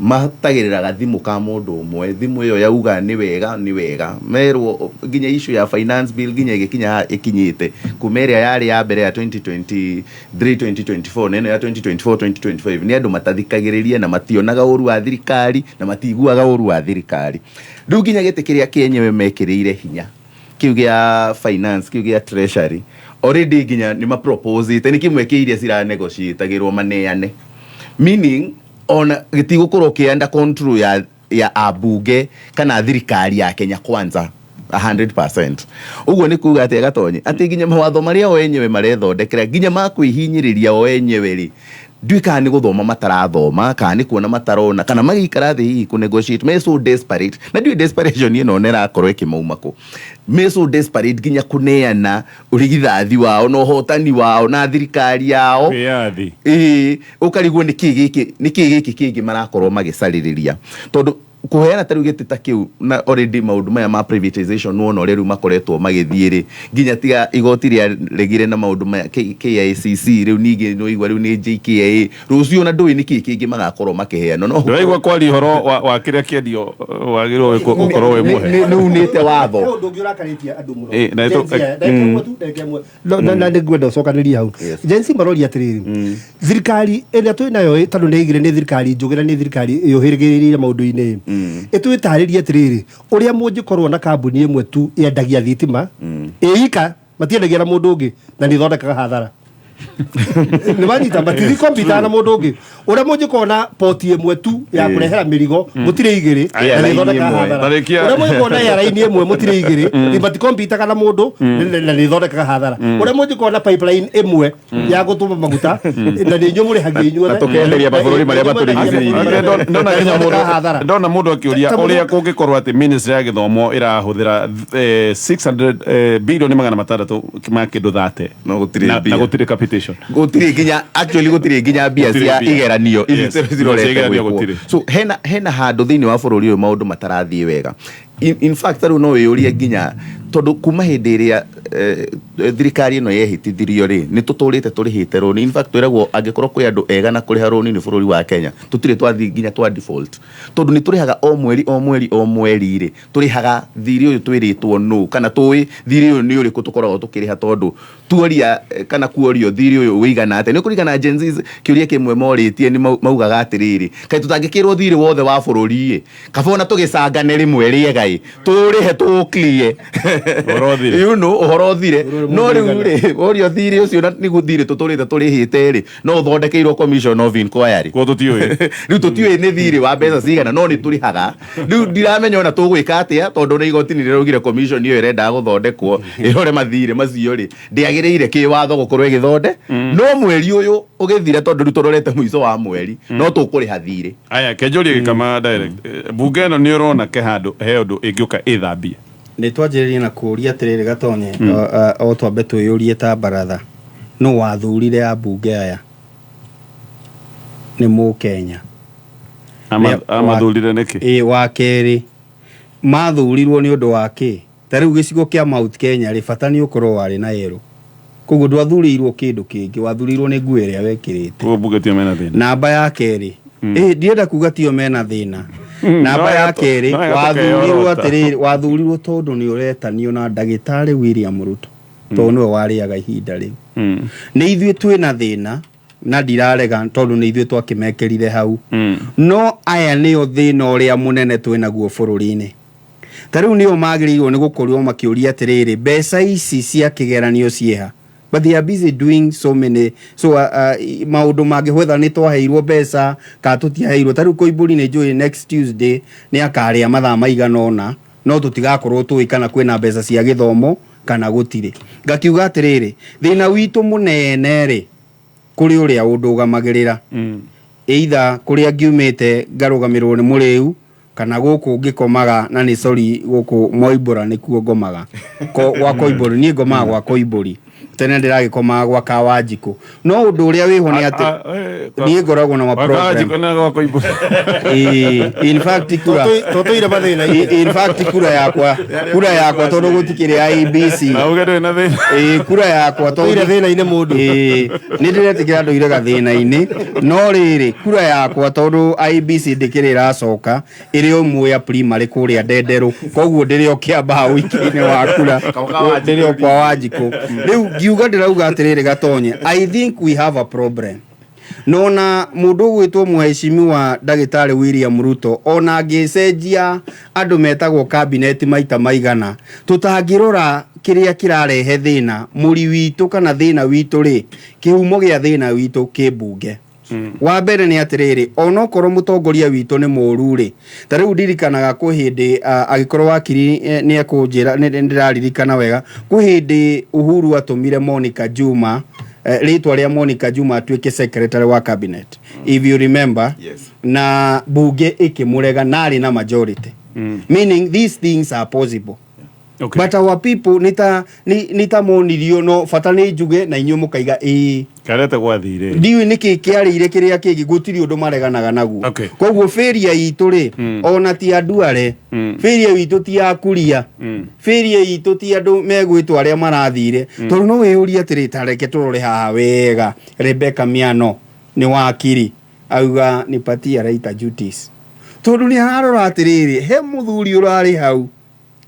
Matagĩrĩraga thimũ ka mũndũ ũmwe, thimũ ĩyo yauga nĩ wega, nĩ wega. Merwo nginya issue ya finance bill nginya ĩgĩkinya haha ĩkinyĩte, kuma ĩrĩa yarĩ ya mbere ya 2023 2024 na ĩno ya 2024 2025, nĩ andũ matathikagĩrĩria na mationaga ũru wa thirikari na matiguaga ũru wa thirikari. Rĩu nginya gĩtĩ kĩrĩa kĩenyewe mekĩrĩire hinya kĩu gĩa finance, kĩu gĩa treasury, already nginya nĩ maproposite nĩ kĩmwe kĩa iria ciranegotiatagĩrwo maneane, meaning ona gĩtigũkorwo kĩ under control ya ambunge kana thirikari ya Kenya Kwanza 100%. Ũguo nĩ kuga atĩ, Gatonye, atĩ nginya mawatho marĩa o enyewe marethondekera nginya ma kwĩhinyĩrĩria o enyewe rĩ, ndiũĩ kana nĩ gũthoma matarathoma, kana nĩ kuona matarona, kana magĩikara thĩ hihi kũ negotiate me so desperate, na ndiũĩ desperation ĩno ona ĩrakorwo ĩkĩmauma kũ. Me so desperate nginya kũneana ũrigithathi wao na ũhotani wao na thirikari yao. Wĩyathi. Ĩĩ, ũkarigwo nĩ kĩ gĩkĩ, nĩ kĩ gĩkĩ kĩngĩ marakorwo magĩcarĩrĩria, tondũ kũheana ta rĩu gĩtĩ ta kĩu na already maũndũ maya ma privatization wona ũrĩa rĩu makoretwo magĩthiĩ rĩ, nginya tiga igoti rĩaregire na maũndũ maya KICC, rĩu ningĩ nĩwaigua rĩu nĩ JKIA, rũciũ ona ndũĩ nĩ kĩ kĩngĩ magakorwo makĩheana no. Ndũraigua kwaria ũhoro wa kĩrĩa kĩendio wagĩrĩirwo gũkorwo wĩ mũhe. Nĩ unĩte watho. He ũndũ ũngĩ ũrakarĩtie andũ mũno. Na Gen Z aya, ndagĩka ĩmwe tu, ndagĩka ĩmwe. Na nĩ ngwenda ũcokanĩrie hau. Gen Z maroria atĩrĩrĩ, thirikari ĩrĩa twĩ nayo ĩ, tondũ nĩ ĩigire nĩ thirikari njũgĩ na nĩ thirikari yũhĩgĩrĩire maũndũ-inĩ, ĩtwĩtarĩrie atĩrĩrĩ, ũrĩa mũngĩkorwo na kambuni ĩmwe tu yendagia thitima ĩika, matiendagia na mũndũ ũngĩ, na nĩ ĩthondekaga hathara. Nĩ wanyita? Matithi kompita na mũndũ ũngĩ. Ũrĩa mũngĩkorwo na poti ĩmwe tu ya kũrehera mĩrigo, mũtirĩ igĩrĩ, na nĩ Airline ĩthondekaga ĩmwe. hathara. Tarĩkia- Ũrĩa mũngĩkorwo na airline ĩmwe, mũtirĩ igĩrĩ, matikompitaga na mũndũ, na nĩ ĩthondekaga hathara. Ũrĩa mũngĩkorwo na pipeline ĩmwe ya gũtũma maguta, na nĩ inyuĩ mũrĩhagia inyuothe. Na tũkenderia mabũrũri marĩa matũrigicĩirie. Okay, ndona nginya Ĩthondekaga hathara. mũndũ, ndona mũndũ akĩũria Ta- ta ũrĩa mũndũ- kũngĩkorwo atĩ ministry ya gĩthomo ĩrahũthĩra 600 bilioni 600 ma kĩndũ 30 No gũtirĩ na, mbia. na gũtirĩ capitation. Gũtirĩ nginya, actually gũtirĩ nginya mbia Gũtirĩ cia mbia. igeranio ici Yes. Cia cirorete igeranio gwĩkwo. gũtirĩ. So hena handũ thĩinĩ wa bũrũri ũyũ maũndũ matarathiĩ wega. In fact, rĩu no wĩyũrie nginya tondũ kuma hĩndĩ ĩrĩa thirikari ĩno yehĩtithirio rĩ, nĩ tũtũrĩte tũrĩhĩte rũni. In fact, twĩragwo angĩkorwo kwĩ andũ ega na kũrĩha rũni nĩ bũrũri wa Kenya. Tũtirĩ twathiĩ nginya twa default, tondũ nĩ tũrĩhaga o mweri, o mweri, o mweri rĩ, tũrĩhaga thirĩ ũyũ twĩrĩtwo nũ, kana tũĩ thirĩ ũyũ nĩ ũrĩkũ tũkoragwo tũkĩrĩha, tondũ tuoria kana kuorio thirĩ ũyũ ũigana atĩa, nĩ kũringana Gen Zs. Kĩũria kĩmwe morĩtie nĩ maugaga atĩrĩrĩ, kaĩ tũtangĩkĩrwo thirĩ wothe wa bũrũri ĩ, kaba ona tũgĩcangane rĩmwe rĩega ĩ, tũrĩhe tũũclear. Ũhoro ũthire. Ũhoro ũthire. No rĩu rĩ, worio thirĩ ũcio na nĩguo thirĩ tũtũrĩte tũrĩhĩte rĩ, no ũthondekeirwo commission of inquiry. Koguo tũtiũĩ. Rĩu tũtiũĩ nĩ thirĩ wa mbeca cigana, no nĩ tũrĩhaga. Rĩu ndiramenya ona tũgwĩka atĩa, tondũ nĩ igoti nĩ rĩraugire commission ĩyo ĩrendaga gũthondekwo ĩrore mathirĩ macio rĩ, ndĩagĩrĩire kĩwatho gũkorwo ĩgĩthonde. No mweri ũyũ ũgĩthira, tondũ rĩu tũrorete mũico wa mweri, no tũkũrĩha thirĩ. Aya, kenjũrie gĩkama direct. Bunge ĩno nĩ ũrona ke handũ he ũndũ ĩngĩũka ĩthambie? Nĩ twanjĩrĩrie na kũũria atĩrĩrĩ, Gatonye, o twambe twĩyũrie ta baratha, nũ wathurire ambunge aya? Nĩ Mũkenya. Amathurire nĩkĩ? Ĩ, wa kerĩ, mathurirwo nĩ ũndũ wa kĩ? Ta rĩu gĩcigo kĩa Mount Kenya rĩ, bata nĩ ũkorwo warĩ na yerũ, koguo ndwathurĩirwo kĩndũ kĩngĩ, wathurĩirwo nĩ nguo ĩrĩa wekĩrĩte. Koguo bunge tio mena thĩna? Namba ya kerĩ, ĩ, ndienda kuga tio mena thĩna. Namba ya kerĩ, No wega wathurirwo tũkeyorota. atĩrĩrĩ, wathurirwo tondũ nĩ ũretanio na ndagĩtarĩ William Ruto, tondũ nĩwe warĩaga ihinda rĩu. Nĩ ithuĩ twĩna thĩna, na ndirarega, tondũ nĩ ithuĩ twakĩmekĩrire hau. No aya nĩo thĩna ũrĩa mũnene twĩnaguo bũrũri-inĩ. Ta rĩu nĩo magĩrĩirwo nĩ gũkorwo makĩũria atĩrĩrĩ, mbeca ici cia kĩgeranio ciĩha? But they are busy doing so many, so maũndũ mangĩ, whether nĩ twaheirwo mbeca kana tũtiaheirwo. Ta rĩu Koimbũri nĩ njũĩ next Tuesday nĩ akarĩa mathaa maigana ũna, no tũtigakorwo tũĩ kana kwĩna mbeca cia gĩthomo kana gũtirĩ. Ngakiuga atĩrĩrĩ, thĩna witũ mũnene rĩ, kũrĩ ũrĩa ũndũgamagĩrĩra, either kũrĩa ngiumĩte ngarũgamĩrĩrwo nĩ mũrĩu, kana gũkũ ngĩkomaga, na nĩ sorry, gũkũ Moimbũra nĩkuo ngomaga. Gwa Koimbũri, niĩ ngomaga gwa Koimbũri, tene ndĩragĩkomaga gwa Kawanjikũ. No ũndũ ũrĩa wĩho nĩ atĩ niĩ ngoragwo na ma problem. Ĩĩ, in fact kura Tũtũire mathĩna-inĩ. In fact kura yakwa tondũ gũtikĩrĩ IEBC. Na uge ndũrĩ na thĩna. Ĩĩ, kura yakwa tondũ Tũire thĩna-inĩ mũndũ. Ĩĩ, nĩ ndĩretĩkĩra ndũire gathĩna-inĩ, no rĩrĩ, kura yakwa, tondũ IEBC ndĩkĩrĩ ĩracoka, ĩrĩ o Mwea Primary kũrĩa Ndenderũ, koguo ndĩrĩ o Kĩambaa ũikia-inĩ wa kura, ndĩrĩ o kwa Wanjikũ. Rĩu ngiuga, ndĩrauga atĩrĩrĩ, Gatonye, I think we have a problem. Nona mũndũ ũgwĩtwo Mheshimiwa ndagĩtarĩ William Ruto, ona angĩcenjia andũ metagwo cabinet maita maigana, tũtangĩrora kĩrĩa kĩrarehe thĩna mũri witũ kana thĩna witũ rĩ, kĩhumo gĩa thĩna witũ kĩ mbunge. Wa mbere nĩ atĩrĩrĩ, onokorwo mũtongoria witũ nĩ mũru rĩ, ta rĩu ndirikanaga kwĩ hĩndĩ angĩkorwo wakiri nĩ ekũnjĩra nĩ ndĩraririkana wega, kwĩ hĩndĩ Uhuru atũmire Monica Juma, rĩtwa rĩa Monica Juma atuĩke secretary wa cabinet, if you remember. Yes. Na bunge ĩkĩmũrega, na arĩ na majority, meaning these things are possible. But our people nĩ ta monirio no bata nĩ njuge na inyuĩ mũkaiga ĩĩ. Karete gwathire. Ndiũĩ nĩkĩ kĩarĩire kĩrĩa kĩngĩ, gũtirĩ ũndũ mareganaga naguo. Koguo failure itũ rĩ, ona ti anduare, failure itũ ti akuria, failure itũ ti andũ megwĩtwo arĩa marathire, tondũ no wĩyũrie atĩrĩ, ta reke tũrore haha wega, Rebecca Miano nĩ wakiri, auga nipatie lighter duties, tondũ nĩ ararora atĩrĩrĩ, he mũthuri ũrarĩ hau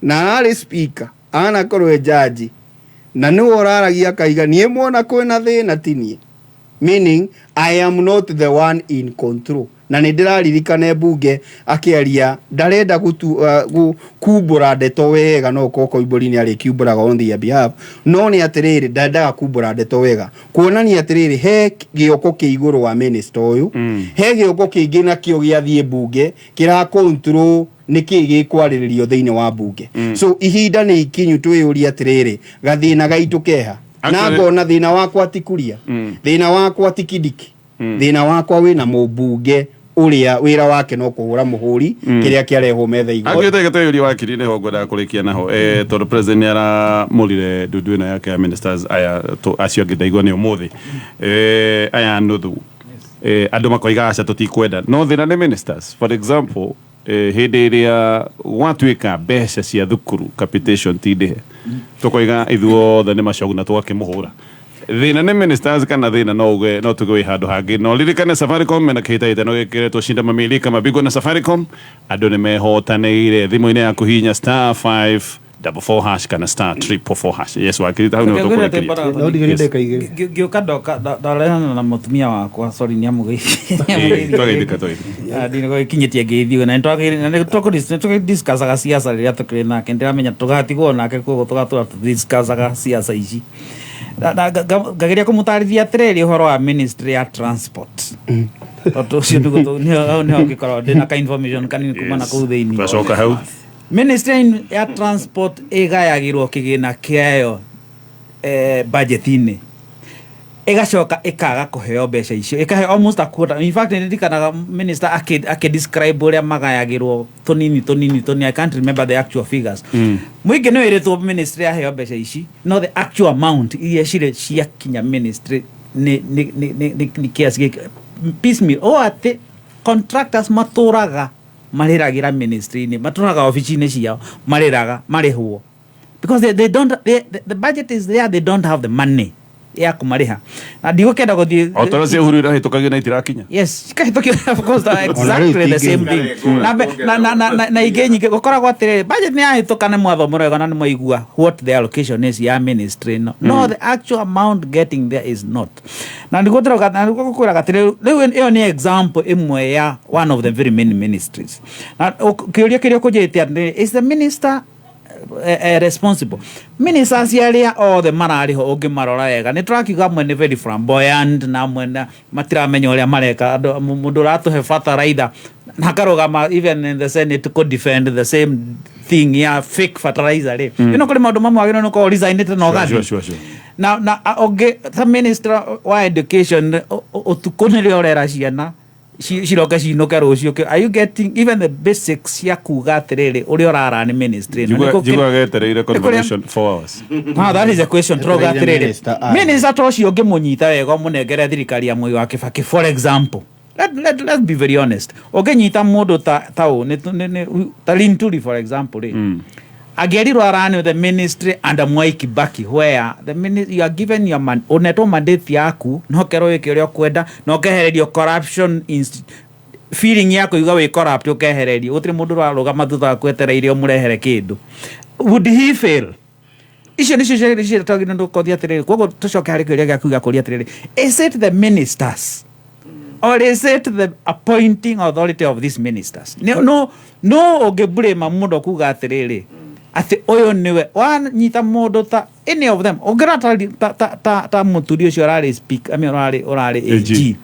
na ararĩ speaker, anakorwo e jaji, na nĩwe ũraragia akaiga niĩ mwona kwĩna thĩna ti niĩ, meaning I am not the one in control. Na nĩ ndĩraririkana mbunge akĩaria ndarenda kumbũra ndeto wega, no ũkorwo Koimbũri nĩ arĩkiumbũraga on their behalf, no nĩ atĩrĩrĩ, ndendaga kumbũra ndeto wega kuonania atĩrĩrĩ, he gĩoko kĩ igũrũ wa minister ũyũ, he gĩoko kĩngĩ nakĩo gĩathiĩ mbunge kĩra control nĩ kĩ gĩkwarĩrĩrio thĩinĩ wa mbunge. So ihinda nĩ ikinyu twĩyũrie atĩrĩrĩ, gathĩna gaitũ keha? Na ngona thĩna wakwa ti Kuria, thĩna wakwa ti Kindiki, thĩna wakwa wĩna mũmbunge ũrĩa wĩra wake no kũhũra mũhũri kĩrĩa kĩarehwo metha igũrũ. Angä te wakiri nĩho ngwendaga kũrĩkia naho, tondũ president nĩ aramũrire ndundu ĩno yake ya ministers aya acio angĩ ndaigua nĩ ũmũthĩ, aya nuthu, andũ makoiga aca tũtikwenda, no thĩna nĩ ministers. For example, hĩndĩ ĩrĩa gwatuĩka mbeca cia thukuru capitation ti ndĩhe, tũkoiga ithuothe nĩ macogu na tũgakĩmũhũra. Thĩna nĩ ministers kana thĩna no uge no tuge wĩ handũ hangĩ? No ririkane Safaricom mena kĩhĩtahĩtano gĩkĩretwo Shinda Mamilika Mabingwa na Safaricom. Andũ nĩ mehotanĩire thimũ-inĩ yaku, hihinya *544# kana *444#. Yes, wakiri, hau nĩho tũkũrĩkĩria. No ndigerie ndagĩka 2. Ngĩũka ndoka ndarehana na mũtumia wakwa, sorry, nĩ Twageithĩka, twageithĩka. Ndinĩkinyĩtie ngeithi na nĩtũgĩdiscussaga ciaca rĩrĩa tũkĩrĩ nake. Ndĩramenya tũgatigwo nake, koguo tũgatũra tũdiscussaga ciaca ici. Na ngageria kũmũtarithia atĩrĩrĩ ũhoro wa ministry ya transport, tondũ ũcio nĩguo hau nĩho ngĩkorwo ndĩna ka information kanini kuma na kũu thĩinĩ. Twacoka hau. Ministry ya transport ĩgayagĩrwo kĩgĩna kĩayo budget-inĩ, ĩgacoka ĩkaga kũheo mbeca icio, ĩkaheo almost a quarter. In fact, nĩndirikanaga minister akĩ describe ũrĩa magayagĩrwo tũnini tũnini tũnini. I can't remember the actual figures. Mũingĩ nĩ wĩrĩtwo ministry yaheo mbeca ici, no the actual amount iria cirĩ ciakinya ministry nĩ kiasi gĩkĩ piecemeal, o atĩ contractors matũraga marĩragĩra ministry-inĩ, matũraga obici-inĩ ciao marĩraga marĩhwo because they don't they, the budget is there, they don't have the money ya kũmarĩha, na ndigũkĩenda gũthiĩ. O tondũ cia Uhuru irahĩtũkagio na itirakinya. Yes, cikahĩtũkio, of course, exactly the same thing. Na ingĩ nyingĩ gũkoragwo atĩrĩrĩ, budget nĩ yahĩtũka, nĩ mwathomera wega na nĩ mwaigua what the allocation is ya ministry ĩno, no the actual amount getting there is not. Na nĩguo ndĩrauga, na nĩguo ngũkwĩraga atĩrĩrĩ, rĩu ĩyo nĩ example ĩmwe ya one of the very many ministries. Na kĩũria kĩrĩa ũkũnjĩte atĩrĩrĩ, is the minister responsible? Ministers arĩa othe mararĩ ho, ũngĩmarora wega, nĩ tũrakiuga amwe nĩ very flamboyant na amwe na matiramenya ũrĩa mareka. Mũndũ ũratũhe fertilizer na akarũgama even in the Senate kũ defend the same thing ya fake fertilizer rĩ, ĩno kũrĩ maũndũ mamwe wagĩrĩirwo nĩ gũkorwo resignĩte na ũgathiĩ. Na ũngĩ ta minister wa education, ũtukũ nĩrĩo ũrera ciana ciroke cinũke rũciũ. Are you getting even the basics cia kuga atĩrĩrĩ, ũrĩa ũrara nĩ ministry ĩno? Njigua getereire convocation 4 hours. Ah, that is a question. Turoga Etereire atĩrĩrĩ, minister, aye. Minister ta ũcio ũngĩmũnyita wega ũmũnengere thirikari ya Mwai wa Kibaki, for example, let's be very honest, ũngĩnyita mũndũ ta ũ ta Linturi, for example rĩ, angĩerirwo arani the ministry under Mwai Kibaki, where you are given your man, ũnetwo mandate yaku no kerwo wĩke ũrĩa ũkwenda na ũkehererio corruption feeling ya kũigua wĩ corrupt, ũkehererio, gũtirĩ mũndũ ũrarũgama thutha waku etereire ũmũrehere kĩndũ, would he fail? Icio nĩcio ciĩrĩ twagĩrĩirwo nĩ gũkothia atĩrĩrĩ. Koguo tũcoke harĩ kĩũria gĩaku gĩa kũria atĩrĩrĩ, is it the ministers or is it the appointing authority of these ministers? No ũngĩblame mũndũ kuga atĩrĩrĩ atĩ ũyũ nĩwe wanyita mũndũ ta any of them, ũngĩrora ta mũturi ũcio ũrarĩ speak, I mean, ũrarĩ AG. AG,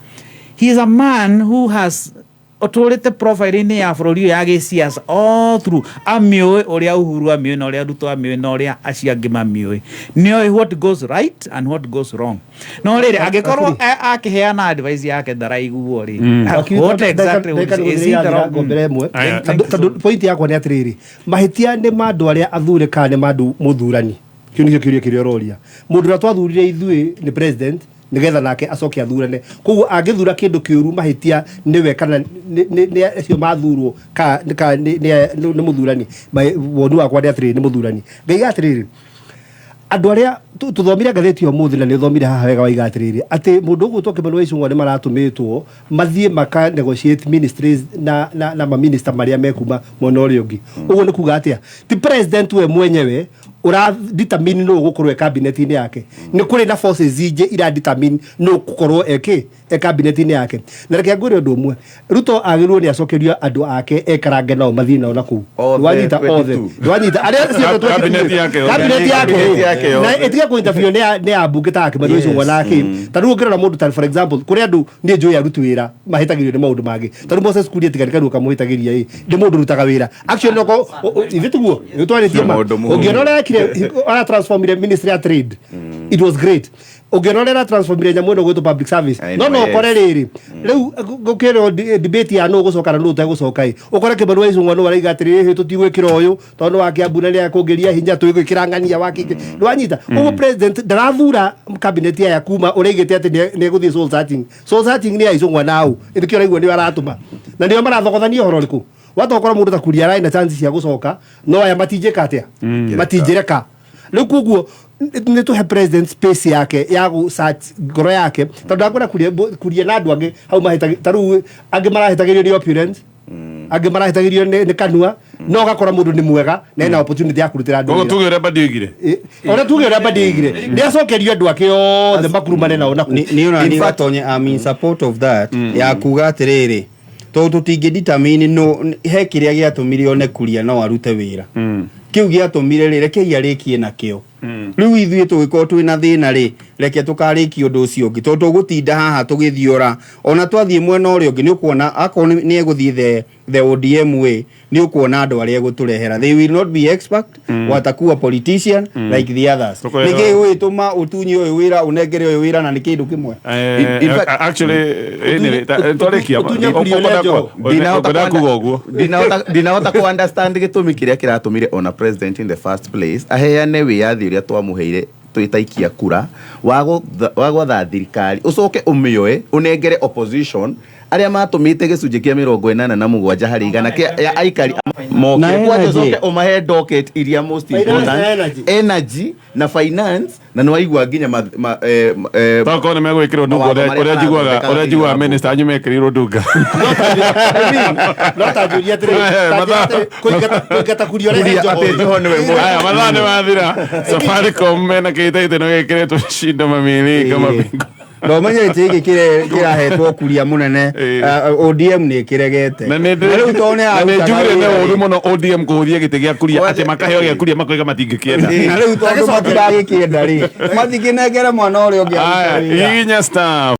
he is a man who has ũtũrĩte profile-inĩ ya bũrũri ũyũ ya gĩciaca all through, amĩũĩ ũrĩa Uhuru amĩũĩ na ũrĩa Ruto amĩũĩ na ũrĩa acio angĩ mamĩũĩ, nĩoĩ what goes right and what goes wrong. No rĩrĩ, angĩkorwo akĩheana advice yake ndaraiguo rĩ, what exactly is he the wrong? Ngombere ĩmwe. Aya. Tondũ point yakwa nĩ atĩrĩrĩ, mahĩtia nĩ ma andũ arĩa athure kana nĩ ma andũ mũthurani? Kĩu nĩkĩo kĩũria kĩrĩa ũroria. Mũndũ ũrĩa twathurire ithuĩ nĩ president nĩgetha nake acoke athurane, koguo angĩthura kĩndũ kĩũru, mahĩtia nĩwe kana nĩ acio mathurwo kana nĩ mũthurani? Woni wakwa nĩ atĩrĩrĩ, nĩ mũthurani. Ngaiga atĩrĩrĩ, andũ arĩa tũthomire ngathĩti ũmũthĩ na nĩ ũthomire haha wega, waiga atĩrĩrĩ atĩ mũndũ ũgwĩtwo Kimani wa Ichung'wa nĩ maratũmĩtwo mathiĩ maka negotiate ministries na maminista marĩa mekuma mwena ũrĩa ũngĩ. Ũguo nĩ kuga atĩa? Ti president we mwenyewe ũra determine nũ ũgũkorwo e cabinet-inĩ yake, nĩ kũrĩ na forces ingĩ ira determine nũ ũgũkorwo eke e cabinet-inĩ yake. Na reke ngwĩre ũndũ ũmwe, Ruto agĩrĩirwo nĩ acokerio andũ ake ekarange nao mathiĩ nao na kũu. Othe, Wanyita othe. 22. Wanyita arĩa ciothe Cabinet yake yothe. Cabinet yake. Cabinet yake yothe. Na ĩtige kũ interview nĩ ya mbunge ta Kĩmani Ichung'wa na kĩ. Ta rĩu ũngĩrora mũndũ ta for example kũrĩ andũ niĩ njũĩ aruti wĩra mahĩtagĩrio nĩ maũndũ mangĩ. Ta rĩu Moses Kuria tiga nĩ kanua kamũhĩtagĩria ĩ nĩ mũndũ ũrutaga wĩra. Actually no ithuĩ tiguo nĩ twarĩtie ma. Maũndũ mũru. Ũngĩona ũrĩa ekire ara transformire ministry ya trade. It was great. Ũngĩona ũrĩa ara transformire nyamũ ĩno gwĩtwo public service. I No know, no ũkore yes. rĩrĩ rĩu gũkĩrwo debate ya nũ gũcoka na nũ ũtegũcoka ĩ ũkore Kĩmani wa Ichung'wa nũ araiga atĩrĩrĩ tũtigwĩkĩra ũyũ tondũ nĩ wa Kĩambu na nĩekũngĩria hinya twĩgwĩkĩra ng'ania wa kĩngĩ nĩwanyita. Ũguo president ndarathura cabinet aya kuma ũrĩa aigĩte atĩ nĩegũthiĩ soul searching. Soul searching nĩ ya Ichung'wa na ũ nĩkĩo ũraigua nĩo aratũma na nĩo marathogothania ũhoro ũrĩkũ. Watokora mũndũ ta Kuria ararĩ na chance cia gũcoka no aya matinjĩka atĩa matinjĩreka. Rĩu koguo nĩ tũhe president space yake ya gũ search ngoro yake tondũ ndakwĩra Kuria na andũ angĩ hau mahĩtagĩ ta rĩu angĩ marahĩtagĩrio nĩ opulence, angĩ marahĩtagĩrio nĩ kanua, no ũgakora mũndũ nĩ mwega na ena opportunity ya kũrutĩra andũ Koguo wĩra. tuge ũrĩa Mbadi oigire. Ũrĩa tuge ũrĩa Mbadi oigire nĩ acokerio andũ ake othe makurumane nao na kũu. Nĩ ona niĩ Gatonye, I'm in support of that ya kuga atĩrĩrĩ tondũ tũtingĩ determine no he kĩrĩa gĩatũmire one Kuria no arute wĩra kĩu gĩatũmire rĩ rekei arĩkie nakĩo. Rĩu ithuĩ tũgĩkorwo twĩna thĩna rĩ reke tũkarĩkie ũndũ ũcio ũngĩ tondũ tũgũtinda haha tũgĩthiũra ona twathiĩ mwena ũrĩa ũngĩ nĩ ũkuona akorwo nĩ egũthiĩ the ODM way nĩ ũkuona andũ arĩa egũtũrehera. They will not be expert, watakuwa politician like the others. Tũkwĩrwo- Nĩkĩ gũgĩtũma ũtunye ũyũ wĩra ũnengere ũyũ wĩra na nĩ kĩndũ kĩmwe? Actually, anyway, twarĩkia Ũtunye Kuria ũrĩa Joho. ũkwenda kuga ũguo. Ndinahota ku understand gĩtũmi kĩrĩa kĩratũmire ona president in the first place aheane wĩyathi ũrĩa twamũheire twĩtaikia kura wa gwatha thirikari ũcoke ũmĩoe ũnengere opposition arĩa matũmĩte gĩcunjĩ kĩa 87 harĩ igana kĩa ya aikari Na mokire kwanja energy. ũcoke ũmahe docket iria most Finance important na energy. Energy na finance na nĩwaigua nginya Tokorwo nĩ megwĩkĩrwo ndunga mawatho ũrĩa marĩa ũrĩa njiguaga marathondeka ũrĩa njiguaga thĩinĩ wa minister anyu mekĩrirwo ndunga. No ta njũria atĩrĩrĩ, ta njĩra atĩrĩrĩ, kũingata Kuria ũrehe Kuria Joho. atĩ Joho nĩwe mwega. Haya, mathaa nĩ mathira. Safaricom mena kĩhĩtahĩtano gĩkĩrĩtwo shinda mamili kama bingwa. No menye gĩtĩ gĩkĩ kĩrahetwo Kuria mũnene ODM nĩ ĩkĩregete. Na nĩ Na rĩu tondũ nĩ na nĩ arutaga njugire nĩ wĩra ũru rĩ. mũno ODM kũhũthia gĩtĩ gĩa Kuria atĩ makaheo gĩa Kuria makoiga matingĩkĩenda. Na rĩu tondũ matiragĩkĩenda rĩ matikĩnengere mwana ũrĩa ũngĩ Haya, arute wĩra. inya staff.